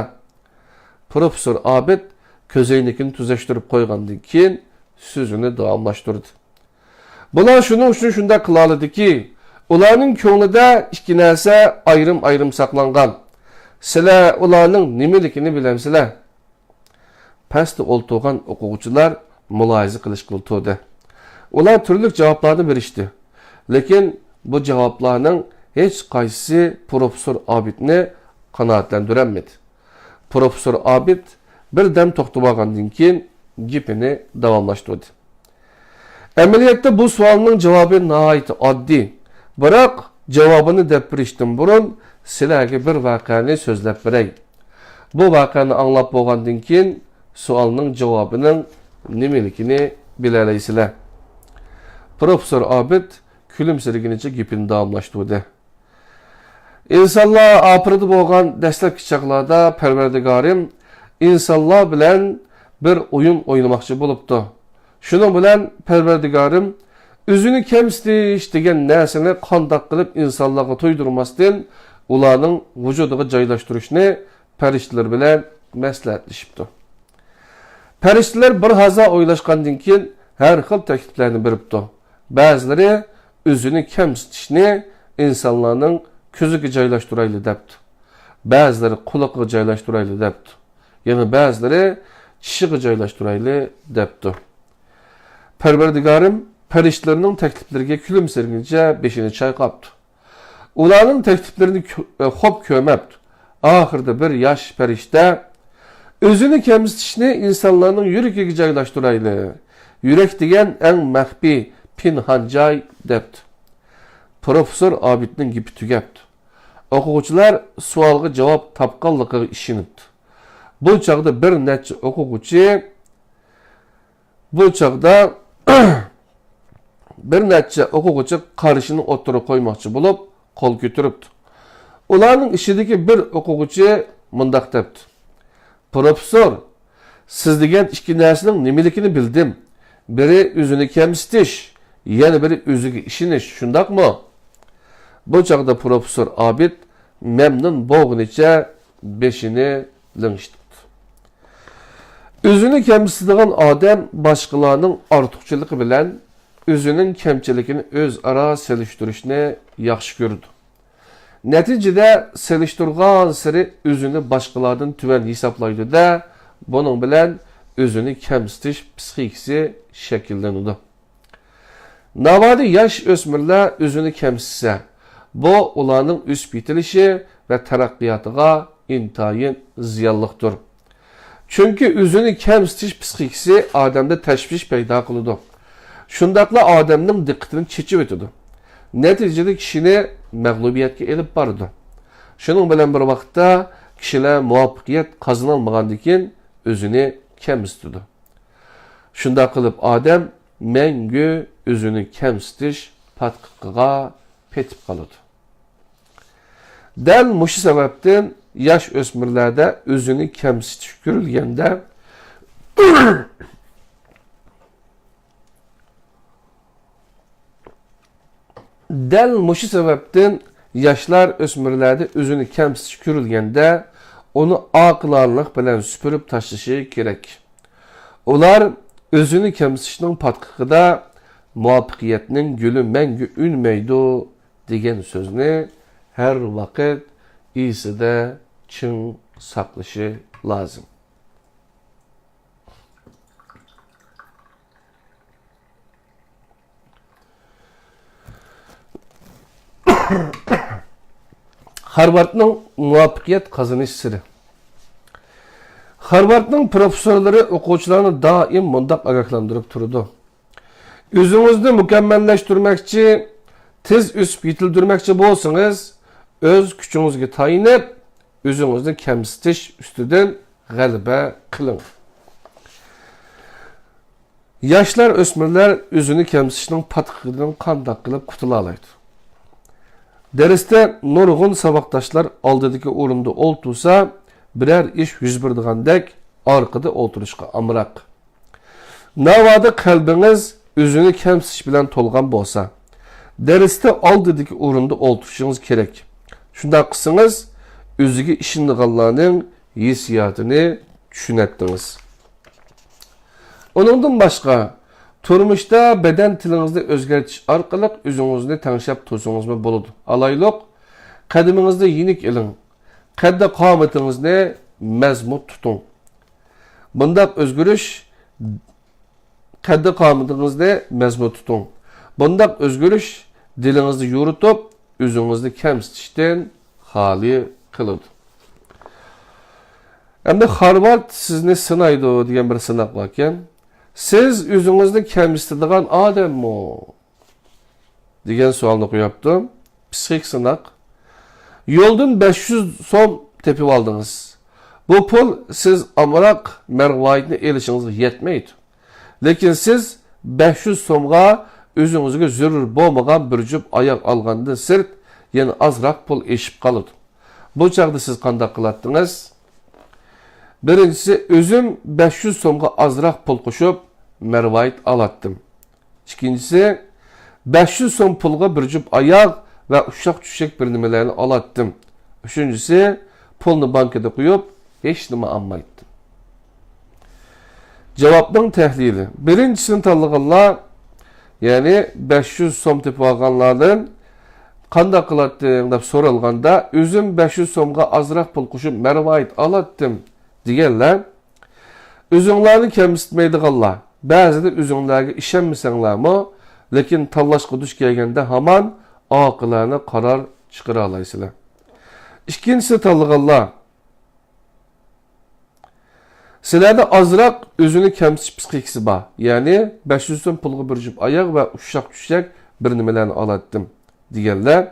پروفېسسور ئابىد كۆزەينىكىنى تۈزەشتۈرۈپ قويغاندىن كېيىن سۆزىنى داۋاملاشتۇردى. بۇلار شۇنىڭ ئۈچۈن شۇنداق قىلالىدىكى، ئۇلارنىڭ كۆڭلىدە ئىككى نەرسە ئايرىم-ئايرىم ساقلانغان. سىلەر ئۇلارنىڭ نېمىلىكىنى بىلەمسىلەر؟ پەستە ئولتۇرغان ئوقۇغۇچىلار مۇلاھىزە قىلىشقىلى تۇردى. ئۇلار تۈرلۈك جاۋابلارنى بېرىشتى. لېكىن بۇ جاۋابلارنىڭ ھېچقايسىسى پروفېسسور ئابىدنى قانائەتلەندۈرەلمىدى. پروفېسسور ئابىد بىر دەم توختىۋالغاندىن كېيىن گېپىنى داۋاملاشتۇردى. ئەمەلىيەتتە بۇ سوئالنىڭ جاۋابى ناھايىتى ئاددىي. بىراق، جاۋابىنى دەپ بېرىشتىن بۇرۇن، سىلەرگە بىر ۋەقەنى سۆزلەپ بېرەي. بۇ ۋەقەنى ئاڭلاپ بولغاندىن كېيىن، سوئالنىڭ جاۋابىنىڭ نېمىلىكىنى بىلەلەيسىلەر. پروفېسسور ئابىد كۈلۈمسىرىگىنىچە گېپىنى داۋاملاشتۇردى. ئىنسانلار ئاپىرىدە بولغان دەسلەپكى چاغلاردا پەرۋەردىگارىم ئىنسانلار بىلەن بىر ئويۇن ئوينىماقچى بولۇپتۇ. شۇنىڭ بىلەن پەرۋەردىگارىم ئۆزىنى كەمسىتىش دېگەن نەرسىنى قانداق قىلىپ ئىنسانلارغا تۇيدۇرماستىن، ئۇلارنىڭ ۋۇجۇدىغا جايلاشتۇرۇشنى پەرىشتىلەر بىلەن مەسلىھەتلىشىپتۇ. پەرىشتىلەر بىر ھازا ئويلاشقاندىن كېيىن، ھەر خىل تەكلىپلەرنى بېرىپتۇ. بەزىلىرى ئۆزىنى كەمسىتىشنى ئىنسانلارنىڭ كۆزىگە جايلاشتۇرايلى دەپتۇ. بەزىلىرى قۇلىقىغا جايلاشتۇرايلى دەپتۇ. يەنە بەزىلىرى چىشىغا جايلاشتۇرايلى دەپتۇ. پەرۋەردىگارىم پەرىشتىلەرنىڭ تەكلىپلىرىگە كۈلۈمسىرىگىنىچە بېشىنى چايقاپتۇ. ئۇلارنىڭ تەكلىپلىرىنى كۆ-، ئە، خوپ كۆرمەپتۇ. ئاخىرىدا بىر ياش پەرىشتە، «ئۆزىنى كەمسىتىشنى ئىنسانلارنىڭ يۈرىكىگە جايلاشتۇرايلى. يۈرەك دېگەن ئەڭ مەخپىي، پىنھان جاي» دەپتۇ. پروفېسسور ئابىدنىڭ گېپى تۈگەپتۇ. ئوقۇغۇچىلار سوئالغا جاۋاب تاپقانلىقىغا ئىشىنىپتۇ. بۇ چاغدا بىر نەچچە ئوقۇغۇچى بۇ چاغدا بىر نەچچە ئوقۇغۇچى قارىشىنى ئوتتۇرىغا قويماقچى بولۇپ، قول كۆتۈرۈپتۇ. ئۇلارنىڭ ئىچىدىكى بىر ئوقۇغۇچى مۇنداق دەپتۇ: «پروفېسسور، سىز دېگەن ئىككى نەرسىنىڭ نېمىلىكىنى بىلدىم. بىرى ئۆزىنى كەمسىتىش، يەنە بىرى ئۆزىگە ئىشىنىش، شۇنداقمۇ؟» بۇ چاغدا پروفېسسور ئابىد مەمنۇن بولغىنىچە بېشىنى لىڭشىتىپتۇ. ئۆزىنى كەمسىتىدىغان ئادەم باشقىلارنىڭ ئارتۇقچىلىقى بىلەن ئۆزىنىڭ كەمچىلىكىنى ئۆزئارا سېلىشتۇرۇشنى ياخشى كۆرىدۇ. نەتىجىدە سېلىشتۇرغانسېرى ئۆزىنى باشقىلاردىن تۆۋەن ھېسابلايدۇ-دە، بۇنىڭ بىلەن ئۆزىنى كەمسىتىش پىسخىكىسى شەكىللىنىدۇ. ناۋادا ياش ئۆسمۈرلەر ئۆزىنى كەمسىتسە، بۇ ئۇلارنىڭ ئۆسۈپ يېتىلىشى ۋە تەرەققىياتىغا ئىنتايىن زىيانلىقتۇر. چۈنكى ئۆزىنى كەمسىتىش پىسخىكىسى ئادەمدە تەشۋىش پەيدا قىلىدۇ. شۇنداقلا ئادەمنىڭ دىققىتىنى چېچىۋېتىدۇ. نەتىجىدە كىشىنى مەغلۇبىيەتكە ئېلىپ بارىدۇ. شۇنىڭ بىلەن بىر ۋاقىتتا كىشىلەر مۇۋەپپەقىيەت قازىنالمىغاندىكىن ئۆزىنى كەمسىتىدۇ. شۇنداق قىلىپ ئادەم مەڭگۈ ئۆزىنى كەمسىتىش پاتقىقىغا پېتىپ قالىدۇ. دەل مۇشۇ سەۋەبتىن ياش ئۆسمۈرلەردە ئۆزىنى كەمسىتىش كۆرۈلگەندە، دەل مۇشۇ سەۋەبتىن ياشلار ئۆسمۈرلەردە ئۆزىنى كەمسىتىش كۆرۈلگەندە، ئۇنى ئاقىلانىلىق بىلەن سۈپۈرۈپ تاشلىشى كېرەك. ئۇلار ئۆزىنى كەمسىتىشنىڭ پاتقىقىدا «مۇۋەپپەقىيەتنىڭ گۈلى مەڭگۈ ئۈنمەيدۇ» دېگەن سۆزنى ھەر ۋاقىت ئېسىدە چىڭ ساقلىشى لازىم. خارۋاردنىڭ مۇۋەپپەقىيەت قازىنىش سىرى. خارۋاردنىڭ پروفېسسورلىرى ئوقۇغۇچىلارنى دائىم مۇنداق ئاگاھلاندۇرۇپ تۇرىدۇ: «ئۆزىڭىزنى مۇكەممەللەشتۈرمەكچى، تېز ئۆسۈپ يېتىلدۈرمەكچى بولسىڭىز، ئۆز كۈچىڭىزگە تايىنىپ، ئۆزىڭىزنى كەمسىتىش ئۈستىدىن غەلىبە قىلىڭ.» ياشلار، ئۆسمۈرلەر ئۆزىنى كەمسىتىشنىڭ پاتقىقىدىن قانداق قىلىپ قۇتۇلالايدۇ؟ دەرستە نۇرغۇن ساۋاقداشلار ئالدىدىكى ئورۇندا ئولتۇرسا، بىرەر ئىش يۈز بېرىدىغاندەك ئارقىدا ئولتۇرۇشقا ئامراق. ناۋادا قەلبىڭىز ئۆزىنى كەمسىتىش بىلەن تولغان بولسا، دەرستە ئالدىدىكى ئورۇندا ئولتۇرۇشىڭىز كېرەك. شۇنداق قىلسىڭىز، ئۆزىگە ئىشىنىدىغانلارنىڭ ھېسسىياتىنى چۈشىنەتتىڭىز. ئۇنىڭدىن باشقا، تۇرمۇشتا بەدەن تىلىڭىزنى ئۆزگەرتىش ئارقىلىق ئۆزىڭىزنى تەڭشەپ تۇرسىڭىزمۇ بولىدۇ. ئالايلۇق، قەدىمىڭىزنى يېنىك ئېلىڭ، قەددى قامىتىڭىزنى مەزمۇت تۇتۇڭ. بۇنداق ئۆزگىرىش، قەددى قامىتىڭىزنى مەزمۇت تۇتۇڭ. بۇنداق ئۆزگىرىش دىلىڭىزنى يورۇتۇپ، ئۆزىڭىزنى كەمسىتىشتىن خالىي قىلىدۇ. ئەمدى «خارۋارد سىزنى سىنايدۇ» دېگەن بىر سىناق باركەن. سىز ئۆزىڭىزنى كەمسىتىدىغان ئادەممۇ؟ دېگەن سوئالنى قويۇپتۇ. پسىخىك سىناق. يولدىن بەش يۈز سوم تېپىۋالدىڭىز. بۇ پۇل سىز ئامراق مەرۋايىتنى ئېلىشىڭىزغا يەتمەيدۇ. لېكىن سىز بەش يۈز سومغا ئۆزىڭىزگە زۆرۈر بولمىغان بىر جۈپ ئاياغ ئالغاندىن سىرت، يەنە ئازراق پۇل ئېشىپ قالىدۇ. بۇ چاغدا سىز قانداق قىلاتتىڭىز؟ بىرىنچىسى، ئۆزۈم بەش يۈز سومغا ئازراق پۇل قوشۇپ، مەرۋايىت ئالاتتىم. ئىككىنچىسى، بەش يۈز سوم پۇلغا بىر جۈپ ئاياغ ۋە ئۇششاق-چۈششەك بىر نېمىلەرنى ئالاتتىم. ئۈچىنچىسى، پۇلنى بانكىدا قويۇپ، ھېچنېمە ئالمايتتىم. جاۋابنىڭ تەھلىلى. بىرىنچىسىنى تاللىغانلار، يەنى بەش يۈز سوم تېپىۋالغانلاردىن، «قانداق قىلاتتىڭ؟» دەپ سورالغاندا، «ئۆزۈم بەش يۈز سومغا ئازراق پۇل قوشۇپ، مەرۋايىت ئالاتتىم» دېگەنلەر، ئۆزۈڭلارنى كەمسىتمەيدىغانلار، بەزىدە ئۆزۈڭلارغا ئىشەنمىسەڭلارمۇ، لېكىن تاللاشقا دۇچ كەلگەندە ھامان ئاقىلانە قارار چىقىرالايسىلەر. ئىككىنچىسى تاللىغانلار، سىلەردە ئازراق ئۆزىنى كەمسىتىش پسىخىكىسى بار، يەنى بەش يۈز سوم پۇلغا بىر جۈپ ئاياغ ۋە ئۇششاق-چۈششەك بىر نېمىلەرنى ئالاتتىم دېگەنلەر،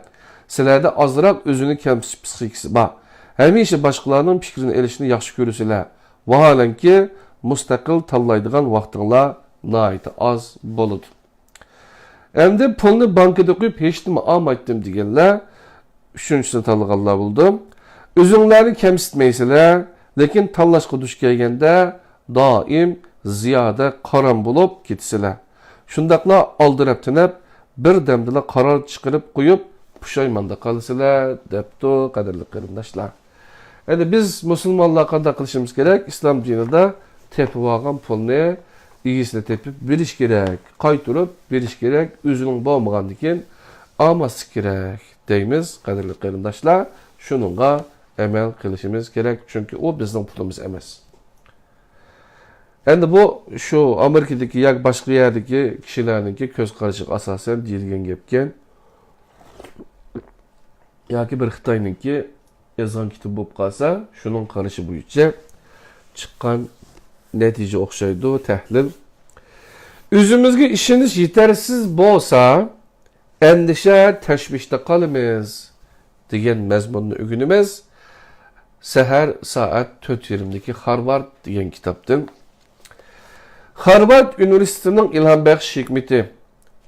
سىلەردە ئازراق ئۆزىنى كەمسىتىش پسىخىكىسى بار. ھەمىشە باشقىلارنىڭ پىكرىنى ئېلىشنى ياخشى كۆرىسىلەر. ۋاھالەنكى، مۇستەقىل تاللايدىغان ۋاقتىڭلار ناھايىتى ئاز بولىدۇ. ئەمدى پۇلنى بانكىدا قويۇپ، ھېچنېمە ئالمايتتىم دېگەنلەر ئۈچىنچىسىنى تاللىغانلار بولىدۇ. ئۆزۈڭلارنى كەمسىتمەيسىلەر، لېكىن تاللاشقا دۇچ كەلگەندە دائىم زىيادە قارام بولۇپ كېتىسىلەر. شۇنداقلا ئالدىراپ-تېنەپ، بىر دەمدىلا قارار چىقىرىپ قويۇپ، پۇشايماندا قالىسىلەر، دەپتۇ، قەدىرلىك قېرىنداشلار. ئەمدى بىز مۇسۇلمانلار قانداق قىلىشىمىز كېرەك؟ ئىسلام دىنىدا تېپىۋالغان پۇلنى ئىگىسىنى تېپىپ بېرىش كېرەك، قايتۇرۇپ بېرىش كېرەك، ئۆزىنىڭ بولمىغاندىن كېيىن ئالماسلىق كېرەك دەيمىز، قەدىرلىك قېرىنداشلار. شۇنىڭغا ئەمەل قىلىشىمىز كېرەك، چۈنكى ئۇ بىزنىڭ پۇلىمىز ئەمەس. ئەمدى بۇ شۇ ئامېرىكىدىكى ياكى باشقا يەردىكى كىشىلەرنىڭكى كۆز قارىشىغا ئاساسەن دېيىلگەن گەپكەن. ياكى بىر خىتاينىڭكى يازغان كىتابى بولۇپ قالسا، شۇنىڭ قارىشى بويىچە چىققان نەتىجە ئوخشايدۇ، تەھلىل. ئۆزىمىزگە ئىشىنىش يېتەرسىز بولسا، ئەندىشە، تەشۋىشتە قالىمىز، دېگەن مەزمۇننى ئۆگىنىمىز. سەھەر سائەت تۆت يېرىمدىكى خارۋارد دېگەن كىتابتىن. خارۋارد ئۇنىۋېرسىتېتىنىڭ ئىلھام بەخش ھېكمىتى.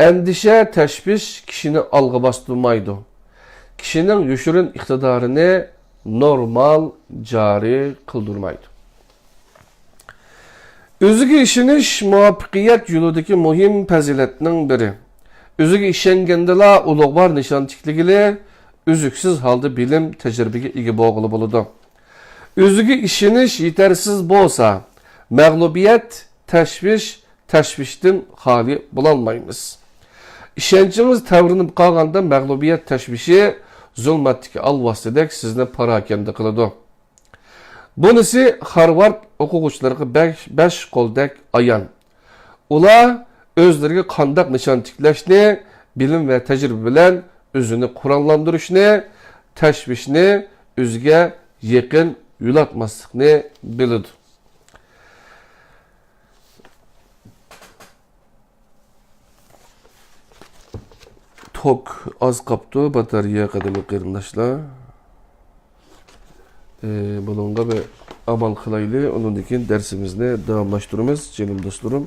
ئەندىشە، تەشۋىش كىشىنى ئالغا باستۇرمايدۇ. كىشىنىڭ يوشۇرۇن ئىقتىدارىنى نورمال جارى قىلدۇرمايدۇ. ئۆزىگە ئىشىنىش مۇۋەپپەقىيەت يولىدىكى مۇھىم پەزىلەتنىڭ بىرى. ئۆزىگە ئىشەنگەندىلا ئۇلۇغۋار نىشان تىكلىگىلى، ئۈزۈكسىز ھالدا بىلىم، تەجرىبىگە ئىگە بولغىلى بولىدۇ. ئۆزىگە ئىشىنىش يېتەرسىز بولسا، مەغلۇبىيەت، تەشۋىش، تەشۋىشتىن خالىي بولالمايمىز. ئىشەنچىڭىز تەۋرىنىپ قالغاندا، مەغلۇبىيەت تەشۋىشى زۇلمەتتىكى ئالۋاستىدەك سىزنى پاراكەندە قىلىدۇ. بۇنىسى خارۋارد ئوقۇغۇچىلىرىغا بەش، بەش قولدەك ئايان. ئۇلار ئۆزلىرىگە قانداق نىشان تىكلەشنى، بىلىم ۋە تەجرىبە بىلەن ئۆزىنى قوراللاندۇرۇشنى، تەشۋىشنى ئۆزىگە يېقىن يولاتماسلىقنى بىلىدۇ. توك ئاز قاپتۇ، باتارېيە، قەدىرلىك قېرىنداشلار. ئى، بۇنىڭغا بىر ئامال قىلايلى، ئۇنىڭدىن كېيىن دەرسىمىزنى داۋاملاشتۇرىمىز، جېنىم دوستلىرىم.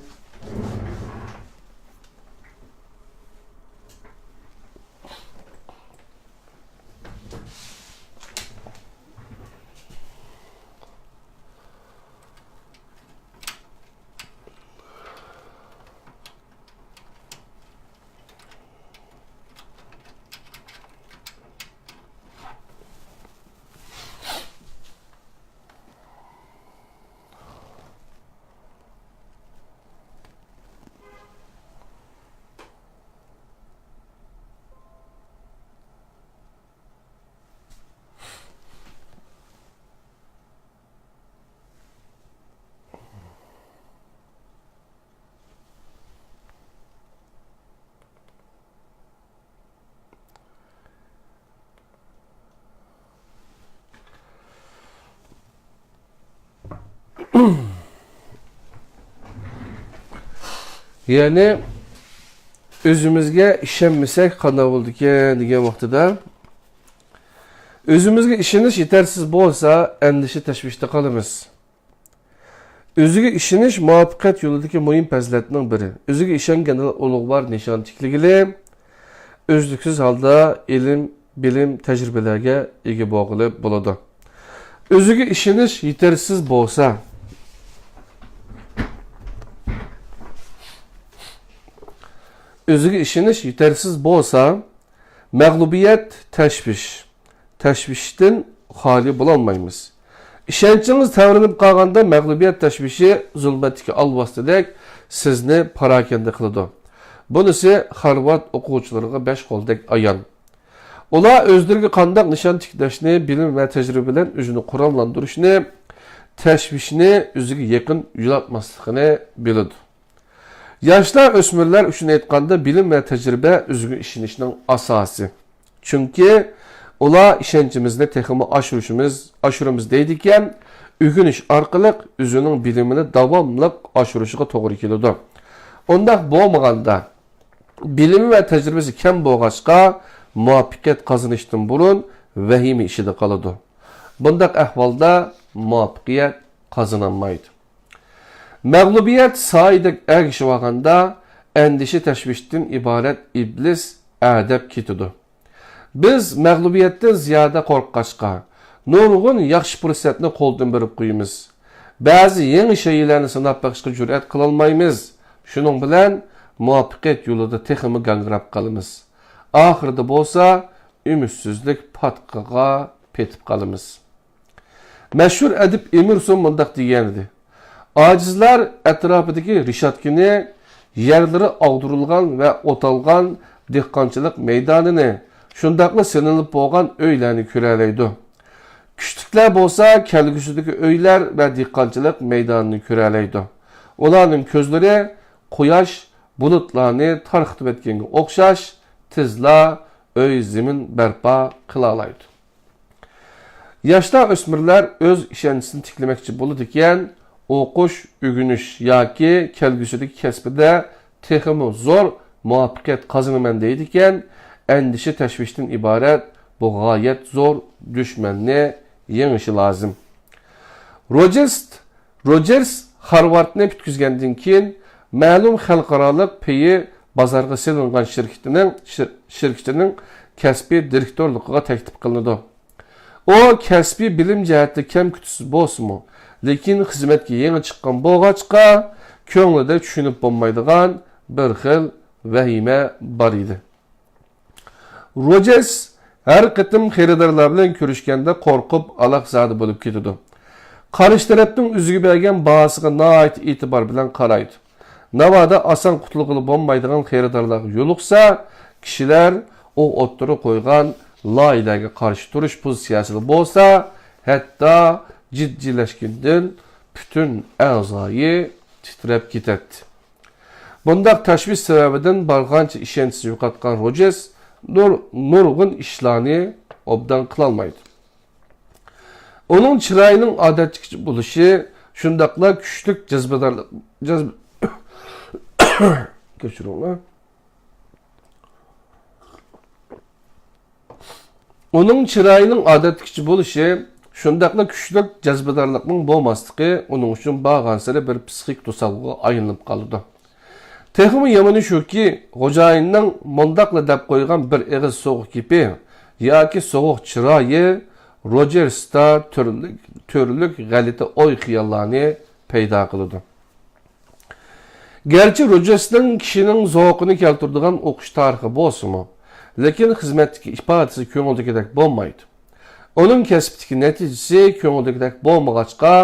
يەنى، ئۆزىمىزگە ئىشەنمىسەك قانداق بولىدىكەن دېگەن ۋاقتىدا، ئۆزىمىزگە ئىشىنىش يېتەرسىز بولسا، ئەندىشە تەشۋىشتە قالىمىز. ئۆزىگە ئىشىنىش مۇۋەپپەقىيەت يولىدىكى مۇھىم پەزىلەتنىڭ بىرى. ئۆزىگە ئىشەنگەندىلا ئۇلۇغۋار نىشان تىكلىگىلى، ئۈزلۈكسىز ھالدا ئىلىم، بىلىم، تەجرىبىلەرگە ئىگە بولغىلى بولىدۇ. ئۆزىگە ئىشىنىش يېتەرسىز بولسا، ئۆزىگە ئىشىنىش يېتەرسىز بولسا، مەغلۇبىيەت، تەشۋىش، تەشۋىشتىن خالىي بولالمايمىز. ئىشەنچىڭىز تەۋرىنىپ قالغاندا، مەغلۇبىيەت تەشۋىشى زۇلمەتتىكى ئالۋاستىدەك سىزنى پاراكەندە قىلىدۇ. بۇنىسى خارۋارد ئوقۇغۇچىلىرىغا بەش قولدەك ئايان. ئۇلار ئۆزلىرىگە قانداق نىشان تىكلەشنى، بىلىم ۋە تەجرىبە بىلەن ئۆزىنى قوراللاندۇرۇشنى، تەشۋىشنى ئۆزىگە يېقىن يولاتماسلىقىنى بىلىدۇ. ياشلار، ئۆسمۈرلەر ئۈچۈن ئېيتقاندا، بىلىم ۋە تەجرىبە ئۆزىگە ئىشىنىشنىڭ ئاساسى. چۈنكى ئۇلار ئىشەنچىمىزنى تېخىمۇ ئاشۇرۇشىمىز، ئاشۇرىمىز دەيدىكەن، ئۆگىنىش ئارقىلىق ئۆزىنىڭ بىلىمىنى داۋاملىق ئاشۇرۇشىغا توغرا كېلىدۇ. ئۇنداق بولمىغاندا، بىلىمى ۋە تەجرىبىسى كەم بولغاچقا، مۇۋەپپەقىيەت قازىنىشتىن بۇرۇن ۋەھىمە ئىچىدە قالىدۇ. بۇنداق ئەھۋالدا مۇۋەپپەقىيەت قازىنالمايدۇ. مەغلۇبىيەت سايىدەك ئەگىشىۋالغاندا، ئەندىشە تەشۋىشتىن ئىبارەت ئىبلىس ئەدەپ كېتىدۇ. بىز مەغلۇبىيەتتىن زىيادە قورققاچقا، نۇرغۇن ياخشى پۇرسەتنى قولدىن بېرىپ قويىمىز. بەزى يېڭى شەيئىلەرنى سىناپ بېقىشقا جۈرئەت قىلالمايمىز. شۇنىڭ بىلەن مۇۋەپپەقىيەت يولىدا تېخىمۇ گاڭگىراپ قالىمىز. ئاخىرىدا بولسا ئۈمىدسىزلىك پاتقىقىغا پېتىپ قالىمىز. مەشھۇر ئەدىب ئېمېرسون مۇنداق دېگەنىدى: «ئاجىزلار ئەتراپىدىكى رېشاتكىنى، يەرلىرى ئاغدۇرۇلغان ۋە ئوتالغان دېھقانچىلىق مەيدانىنى، شۇنداقلا سېلىنىپ بولغان ئۆيلەرنى كۆرەلەيدۇ. كۈچلۈكلەر بولسا كەلگۈسىدىكى ئۆيلەر ۋە دېھقانچىلىق مەيدانىنى كۆرەلەيدۇ. ئۇلارنىڭ كۆزلىرى قۇياش بۇلۇتلارنى تارقىتىۋەتكەنگە ئوخشاش، تېزلا ئۆي زېمىن بەرپا قىلالايدۇ.» ياشلار، ئۆسمۈرلەر ئۆز ئىشەنچىسىنى تىكلىمەكچى بولىدىكەن، ئوقۇش، ئۆگىنىش ياكى كەلگۈسىدىكى كەسپىدە تېخىمۇ زور مۇۋەپپەقىيەت قازىنىمەن دەيدىكەن، ئەندىشە تەشۋىشتىن ئىبارەت بۇ غايەت زور دۈشمەننى يېڭىشى لازىم. روجېرس، روجېرس خارۋاردنى پۈتكۈزگەندىن كېيىن، مەلۇم خەلقئارالىق پېيى بازارغا سېلىنغان شىركىتىنىڭ، شىر-، شىركىتىنىڭ كەسپىي دىرېكتورلۇقىغا تەكلىپ قىلىنىدۇ. ئۇ كەسپىي بىلىم جەھەتتە كەم-كۈتۈسىز بولسىمۇ، لېكىن خىزمەتكە يېڭى چىققان بولغاچقا، كۆڭلىدە چۈشىنىپ بولمايدىغان بىر خىل ۋەھىمە بار ئىدى. روجېرس ھەر قېتىم خېرىدارلار بىلەن كۆرۈشكەندە قورقۇپ، ئالاقزادە بولۇپ كېتىدۇ. قارشى تەرەپنىڭ ئۆزىگە بەرگەن باھاسىغا ناھايىتى ئېتىبار بىلەن قارايدۇ. ناۋادا ئاسان قۇتۇلغىلى بولمايدىغان خېرىدارلارغا يولۇقسا، كىشىلەر ئۇ ئوتتۇرىغا قويغان لايىھىلەرگە قارشى تۇرۇش پوزىتسىيەسىدە بولسا، ھەتتا جىددىيلەشكىنىدىن پۈتۈن ئەزايى تىترەپ كېتەتتى. بۇنداق تەشۋىش سەۋەبىدىن بارغانچە ئىشەنچىسىنى يوقاتقان روجېرس نۇر-، نۇرغۇن ئىشلارنى ئوبدان قىلالمايدۇ. ئۇنىڭ چىرايىنىڭ ئادەتتىكىچە بولۇشى، شۇنداقلا كۈچلۈك جەزبىدارلىق، جەزب-، كەچۈرۈڭلار. ئۇنىڭ چىرايىنىڭ ئادەتتىكىچە بولۇشى، شۇنداقلا كۈچلۈك جەزبىدارلىقنىڭ بولماسلىقى ئۇنىڭ ئۈچۈن بارغانسېرى بىر پىسخىك توسالغۇغا ئايلىنىپ قالىدۇ. تېخىمۇ يامىنى شۇكى، خوجايىننىڭ مۇنداقلا دەپ قويغان بىر ئېغىز سوغۇق گېپى ياكى سوغۇق چىرايى روجېرستا تۈرلۈك، تۈرلۈك غەلىتە ئوي-خىياللارنى پەيدا قىلىدۇ. گەرچە روجېرسنىڭ كىشىنىڭ زوقىنى كەلتۈرىدىغان ئوقۇش تارىخى بولسىمۇ، لېكىن خىزمەتتىكى ئىپادىسى كۆڭۈلدىكىدەك بولمايدۇ. ئۇنىڭ كەسىپتىكى نەتىجىسى كۆڭۈلدىكىدەك بولمىغاچقا،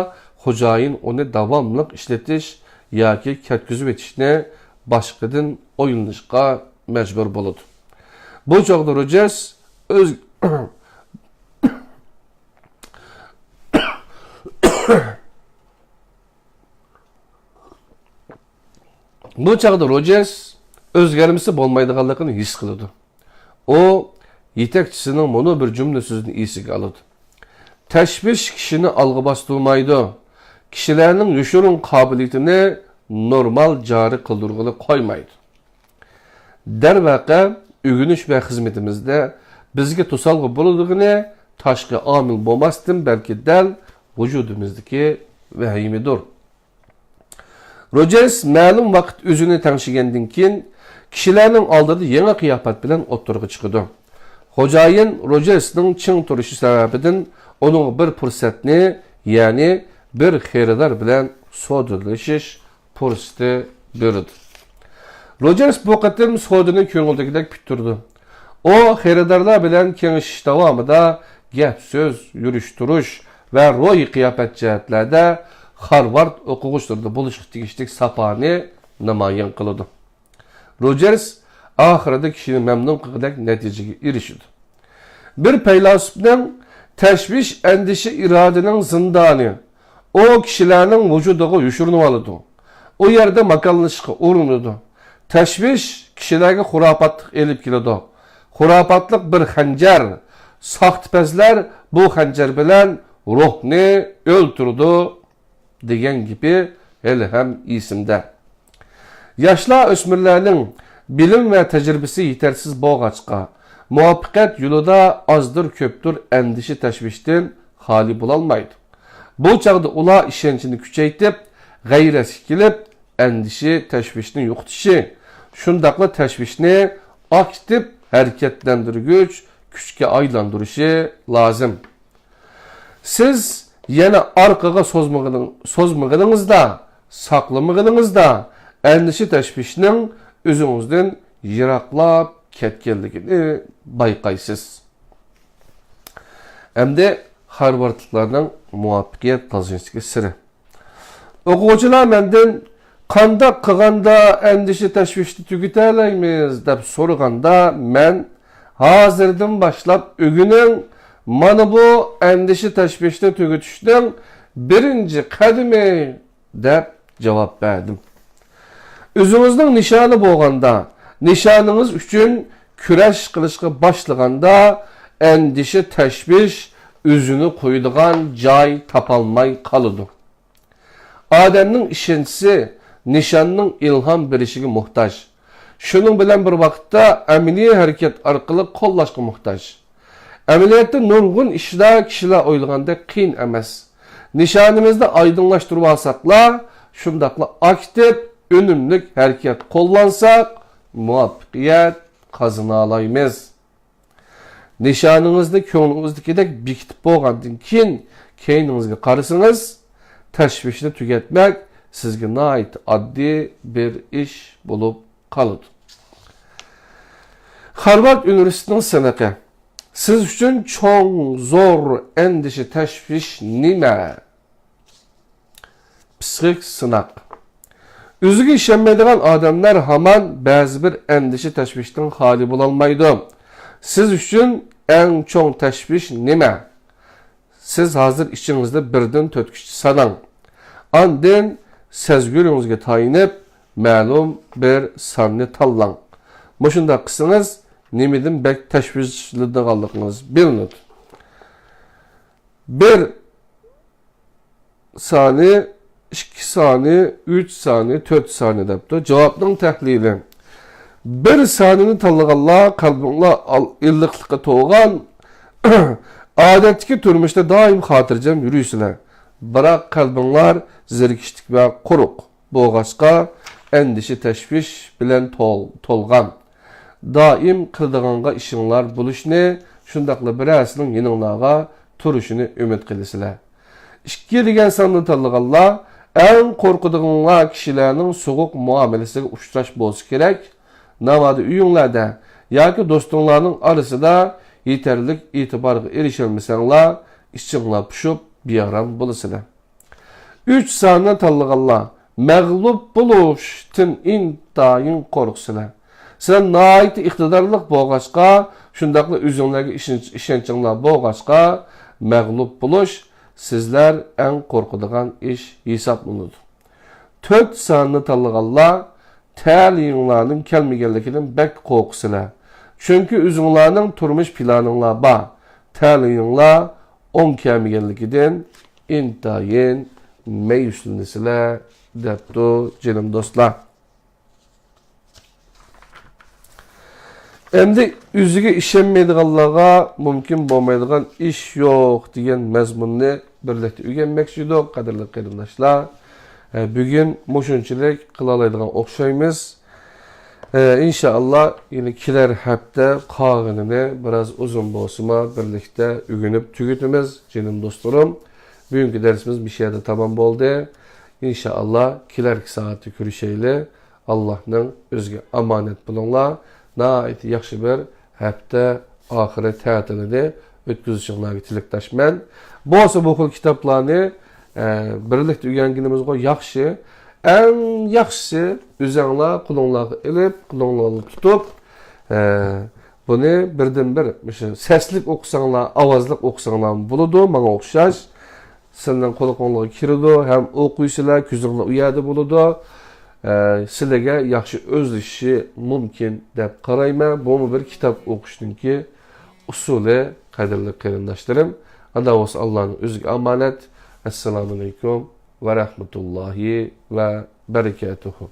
خوجايىن ئۇنى داۋاملىق ئىشلىتىش ياكى كەتكۈزۈۋېتىشنى باشقىدىن ئويلىنىشقا مەجبۇر بولىدۇ. بۇ چاغدا روجېرس ئۆز، بۇ چاغدا روجېرس ئۆزگەرمىسە بولمايدىغانلىقىنى ھېس قىلىدۇ. ئۇ يېتەكچىسىنىڭ مۇنۇ بىر جۈملە سۆزىنى ئېسىگە ئالىدۇ: «تەشۋىش كىشىنى ئالغا باستۇرمايدۇ، كىشىلەرنىڭ يوشۇرۇن قابىلىيىتىنى نورمال جارى قىلدۇرغىلى قويمايدۇ. دەرۋەقە، ئۆگىنىش ۋە خىزمىتىمىزدە بىزگە توسالغۇ بولىدىغىنى تاشقى ئامىل بولماستىن، بەلكى دەل ۋۇجۇدىمىزدىكى ۋەھىمىدۇر. روجېرس مەلۇم ۋاقىت ئۆزىنى تەڭشىگەندىن كېيىن، كىشىلەرنىڭ ئالدىدا يېڭى قىياپەت بىلەن ئوتتۇرىغا چىقىدۇ. خوجايىن روجېرسنىڭ چىڭ تۇرۇشى سەۋەبىدىن ئۇنىڭغا بىر پۇرسەتنى، يەنى بىر خېرىدار بىلەن سودىلىشىش پۇرسىتى بېرىدۇ. روجېرس بۇ قېتىم سودىنى كۆڭۈلدىكىدەك پۈتتۈرىدۇ. ئۇ خېرىدارلار بىلەن كېڭىشىش داۋامىدا گەپ-سۆز، يۈرۈش-تۇرۇش ۋە روھىي قىياپەت جەھەتلەردە خارۋارد ئوقۇغۇچىلىرىدا بولۇشقا تېگىشلىك ساپانى نامايان قىلىدۇ. روجېرس ئاخىرىدا كىشىنى مەمنۇن قىلغۇدەك نەتىجىگە ئېرىشىدۇ. بىر پەيلاسوپنىڭ تەشۋىش ئەندىشە ئىرادىنىڭ زىندانى، ئۇ كىشىلەرنىڭ ۋۇجۇدىغا يوشۇرۇنۇۋالىدۇ. ئۇ يەردە ماكانلىشىشقا ئۇرۇنىدۇ. تەشۋىش كىشىلەرگە خۇراپاتلىق ئېلىپ كېلىدۇ. خۇراپاتلىق بىر خەنجەر. ساختىپەزلەر بۇ خەنجەر بىلەن روھنى ئۆلتۈرىدۇ، دېگەن گېپى ھېلىھەم ئېسىمدە. ياشلار، ئۆسمۈرلەرنىڭ بىلىم ۋە تەجرىبىسى يېتەرسىز بولغاچقا، مۇۋەپپەقىيەت يولىدا ئازدۇر-كۆپتۇر ئەندىشە-تەشۋىشتىن خالىي بولالمايدۇ. بۇ چاغدا ئۇلار ئىشەنچىنى كۈچەيتىپ، غەيرەتكە كېلىپ، ئەندىشە-تەشۋىشنى يوقىتىشى، شۇنداقلا تەشۋىشنى ئاكتىپ ھەرىكەتلەندۈرگۈچ كۈچكە ئايلاندۇرۇشى لازىم. سىز يەنە ئارقىغا سوزمىغىنىڭ-، سوزمىغىنىڭىزدا، ساقلىمىغىنىڭىزدا، ئەندىشە-تەشۋىشنىڭ ئۆزىڭىزدىن يىراقلاپ كەتكەنلىكىنى بايقايسىز. ئەمدى خارۋاردلىقلارنىڭ مۇۋەپپەقىيەت قازىنىشتىكى سىرى. ئوقۇغۇچىلار مەندىن، «قانداق قىلغاندا ئەندىشە-تەشۋىشنى تۈگىتەلەيمىز؟» دەپ سورىغاندا، مەن، «ھازىردىن باشلاپ ئۆگىنىڭ، مانا بۇ ئەندىشە-تەشۋىشنى تۈگىتىشنىڭ بىرىنچى قەدىمى» دەپ جاۋاب بەردىم. ئۆزىڭىزنىڭ نىشانى بولغاندا، نىشانىڭىز ئۈچۈن كۈرەش قىلىشقا باشلىغاندا، ئەندىشە-تەشۋىش ئۆزىنى قويىدىغان جاي تاپالماي قالىدۇ. ئادەمنىڭ ئىشەنچىسى نىشاننىڭ ئىلھام بېرىشىگە موھتاج. شۇنىڭ بىلەن بىر ۋاقىتتا، ئەمەلىي ھەرىكەت ئارقىلىق قوللاشقا موھتاج. ئەمەلىيەتتە، نۇرغۇن ئىشلار كىشىلەر ئويلىغاندەك قىيىن ئەمەس. نىشانىمىزنى ئايدىڭلاشتۇرۇۋالساقلا، شۇنداقلا ئاكتىپ، ئۈنۈملۈك ھەرىكەت قوللانساق، مۇۋەپپەقىيەت قازىنالايمىز. نىشانىڭىزنى كۆڭلىڭىزدىكىدەك بېكىتىپ بولغاندىن كېيىن، كەينىڭىزگە قارىسىڭىز، تەشۋىشنى تۈگەتمەك سىزگە ناھايىتى ئاددىي بىر ئىش بولۇپ قالىدۇ. خارۋارد ئۇنىۋېرسىتېتىنىڭ سىنىقى. سىز ئۈچۈن چوڭ، زور ئەندىشە، تەشۋىش نېمە؟ پسىخىك سىناق. ئۆزىگە ئىشەنمەيدىغان ئادەملەر ھامان بەزى بىر ئەندىشە تەشۋىشتىن خالىي بولالمايدۇ. سىز ئۈچۈن ئەڭ چوڭ تەشۋىش نېمە؟ سىز ھازىر ئىچىڭىزدە بىردىن تۆتكىچە ساناڭ. ئاندىن سەزگۈرىڭىزگە تايىنىپ، مەلۇم بىر ساننى تاللاڭ. مۇشۇنداق قىلسىڭىز، نېمىدىن بەك تەشۋىشلىنىدىغانلىقىڭىز بىلىنىدۇ. بىر سانى، ئىككى سانى، ئۈچ سانى، تۆت سانى دەپتۇ. جاۋابنىڭ تەھلىلى. بىر سانىنى تاللىغانلار قەلبىڭلار ئال-، ئىللىقلىققا تولغان، ئادەتتىكى تۇرمۇشتا دائىم خاتىرجەم يۈرىسىلەر. بىراق قەلبىڭلار زېرىكىشلىك ۋە قۇرۇق بولغاچقا، ئەندىشە تەشۋىش بىلەن تول-، تولغان. دائىم قىلىدىغانغا ئىشىڭلار بولۇشىنى، شۇنداقلا بىرەرسىنىڭ يېنىڭلارغا تۇرۇشىنى ئۈمىد قىلىسىلەر. ئىككى دېگەن ساننى تاللىغانلار، ئەڭ قورقىدىغىنىڭلار كىشىلەرنىڭ سوغۇق مۇئامىلىسىگە ئۇچراش بولسا كېرەك. ناۋادا ئۆيۈڭلەردە ياكى دوستۇڭلارنىڭ ئارىسىدا يېتەرلىك ئېتىبارغا ئېرىشەلمىسەڭلار، ئىچىڭلار پۇشۇپ، بىئارام بولىسىلەر. ئۈچ ساننى تاللىغانلار، مەغلۇپ بولۇشتىن ئىنتايىن قورقىسىلەر. سىلەر ناھايىتى ئىقتىدارلىق بولغاچقا، شۇنداقلا ئۆزۈڭلارگە ئىشەنچ-، ئىشەنچىڭلار بولغاچقا، مەغلۇپ بولۇش سىزلەر ئەڭ قورقىدىغان ئىش ھېسابلىنىدۇ. تۆت ساننى تاللىغانلار تەلىيىڭلارنىڭ كەلمىگەنلىكىدىن بەك قورقىسىلەر. چۈنكى ئۆزۈڭلارنىڭ تۇرمۇش پىلانىڭلار بار. تەلىيىڭلار ئوڭ كەلمىگەنلىكىدىن ئىنتايىن مەيۈسلىنىسىلەر، دەپتۇ، جېنىم دوستلار. ئەمدى ئۆزىگە ئىشەنمەيدىغانلارغا مۇمكىن بولمايدىغان ئىش يوق دېگەن مەزمۇننى بىرلىكتە ئۆگەنمەكچى ئىدۇق، قەدىرلىك قېرىنداشلار. ئە، بۈگۈن مۇشۇنچىلىك قىلالايدىغان ئوخشايمىز. ئە، ئىنشائاللا، يەنە كېلەر ھەپتە قالغىنىنى بىراز ئۇزۇن بولسىمۇ بىرلىكتە ئۆگىنىپ تۈگىتىمىز، جېنىم دوستلىرىم. بۈگۈنكى دەرسىمىز مۇشۇ يەردە تامام بولدى. ئىنشائاللا، كېلەركى سائەتتە كۆرۈشەيلى. ئاللاھنىڭ ئۆزىگە ئامانەت بولۇڭلار. ناھايىتى ياخشى بىر ھەپتە ئاخىرى تەتىلىنى ئۆتكۈزۈشۈڭلارغا تىلەكداشمەن. بولسا بۇ خىل كىتابلارنى، ئە، بىرلىكتە ئۆگەنگىنىمىزغۇ ياخشى. ئەڭ ياخشىسى ئۆزەڭلار قولۇڭلارغا ئېلىپ، قولۇڭلارغا تۇتۇپ، ئە، بۇنى بىردىنبىر مۇشۇ سەسلىك ئوقۇساڭلار، ئاۋازلىق ئوقۇساڭلار بولىدۇ، ماڭا ئوخشاش. سىلەرنىڭ قۇلىقىڭلارغا كىرىدۇ، ھەم ئوقۇيسىلەر، كۆزۈڭلار ئۇ يەردە بولىدۇ. ئە، سىلەرگە ياخشى ئۆزلىشىشى مۇمكىن دەپ قارايمەن. بۇمۇ بىر كىتاب ئوقۇشنىڭكى ئۇسۇلى، قەدىرلىك قېرىنداشلىرىم. ئاندا بولسا ئاللانىڭ ئۆزىگە ئامانەت. ئەسسالامۇئەلەيكۇم ۋە رەھمەتۇللاھى ۋە بەرىكاتۇھۇ.